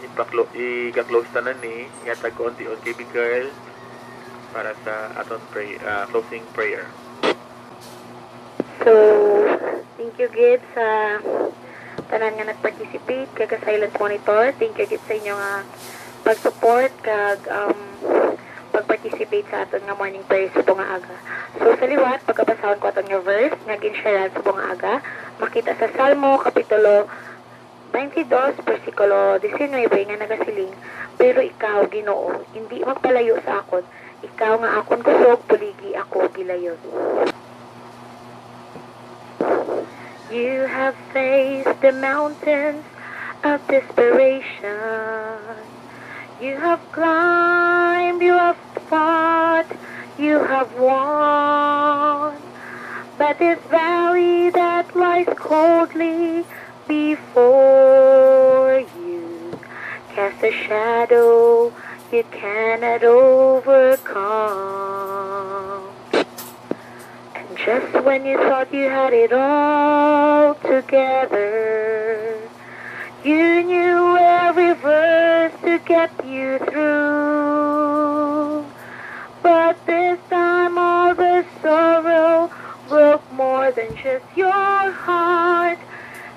ipaklo-, i-close tanan ni, yatag ko unti-unti, girl, para sa aton pray-, ah, closing prayer. So, thank you gid sa tanan nga nag-participate kag ka silent monitor. Thank you gid sa inyo nga pag-support kag, um, pag-participate sa aton nga morning prayer subong nga aga. So, sa liwat, pagkabasahon ko aton nga verse nga gin-share subong nga aga, makita sa Salmo, Kapitulo twenty dos, bersikulo diecinuebe, nga nagasiling, "Pero ikaw, Ginoo, indi magpalayo sa akon, ikaw nga akon kusog, buligi ako gilayon." You have faced the mountains of desperation. You have climbed, you have fought, you have won. But this valley that lies coldly before you casts a shadow you cannot overcome. And just when you thought you had it all together, you knew every verse to get you through. But this time all the sorrow broke more than just your heart,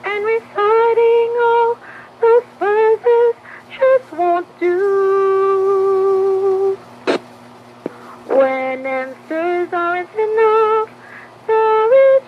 and reciting all those verses just won't do. When answers aren't enough, there is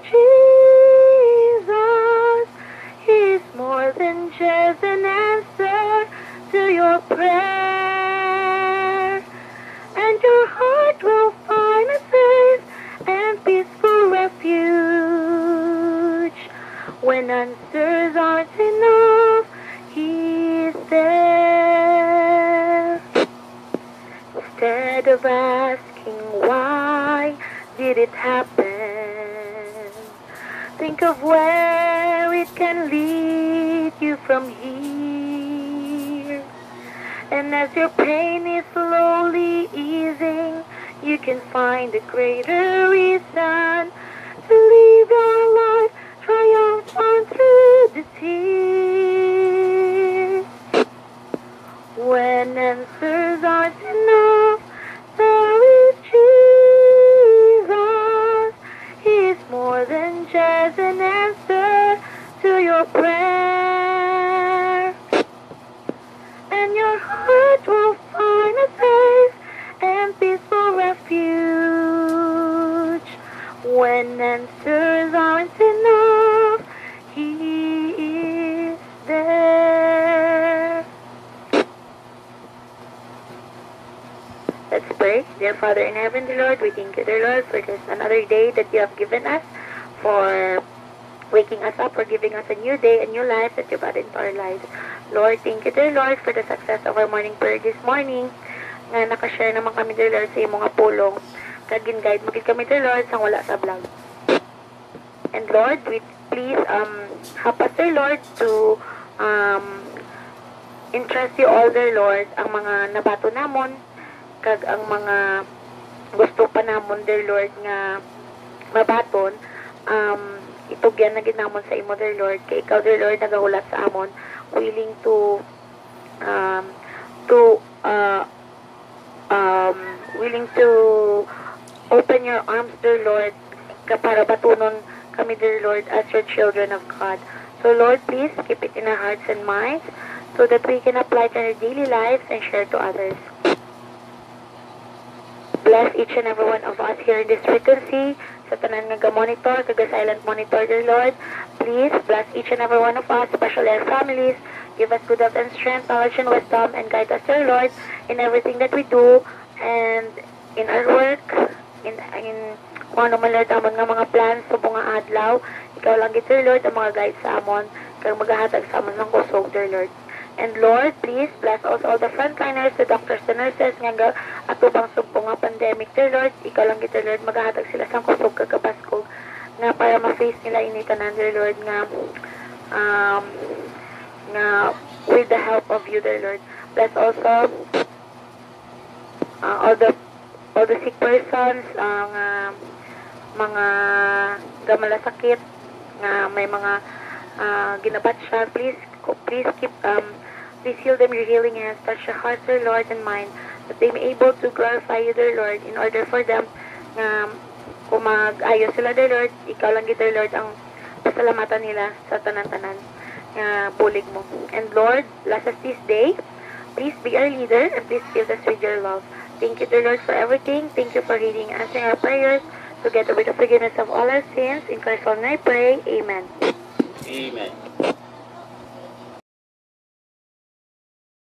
of asking why did it happen. Think of where it can lead you from here. And as your pain is slowly easing, you can find a greater reason to live your life triumphant through the tears. When answers aren't enough, there is Jesus. He is more than just an answer to your prayer. And your heart will find a safe and peaceful refuge. When answers aren't enough, He is there. Let's pray. Dear Father in heaven, dear Lord, we thank you, dear Lord, for this another day that you have given us, for waking us up, for giving us a new day, a new life that you've added into our lives. Lord, thank you, dear Lord, for the success of our morning prayer this morning, nga nakashare naman kami, dear Lord, sa imo nga pulong. Kag gin-guide mo gid kami, dear Lord, sang wala sa vlog. And Lord, we please, um, help us, dear Lord, to, um, entrust you all, dear Lord, ang mga nabaton namon, kag ang mga gusto pa namon, dear Lord, nga mabaton, um, itugyan na gid namon sa imo, dear Lord. Kay ikaw, dear Lord, nagahulat sa amon, willing to, um, to, uh, um, willing to open your arms, dear Lord, ka para batunon kami, dear Lord, as your children of God. So, Lord, please keep it in our hearts and minds so that we can apply it in our daily lives and share to others. Bless each and every one of us here in this frequency, sa tanan nga ga-monitor, kag ga-silent monitor, dear Lord. Please bless each and every one of us, especially our families. Give us good health and strength, knowledge and wisdom, and guide us, dear Lord, in everything that we do and in our work, in, in kung ano man, Lord, amon nga mga plans subong nga adlaw. Ikaw lang gid, dear Lord, ang mga guide sa amon, kag magahatag sa amon sang kusog, dear Lord. And Lord, please bless also all the frontliners, the doctors, the nurses nga ga-, atubang subong nga pandemic, dear Lord. Ikaw lang gid, dear Lord, magahatag sila sang kusog kag kabaskog nga para ma-face nila ini tanan, dear Lord, nga, um, nga with the help of you, dear Lord. Bless also, uh, all the, all the sick persons, uh, nga mga gamalasakit, nga may mga, uh, ginabatsyag. Please, ko-, please keep, um, please heal them your healing hands. Touch their hearts, their Lord, and mind, that they may able to glorify you, their Lord, in order for them nga kung mag-ayo sila, dear Lord, ikaw lang gid, dear Lord, ang pasalamatan nila sa tanan-tanan nga bulig mo. And Lord, bless us this day. Please be our leader and please fill us with your love. Thank you, dear Lord, for everything. Thank you for hearing, answering our prayers, together with the forgiveness of all our sins. In Christ's name I pray. Amen. Amen.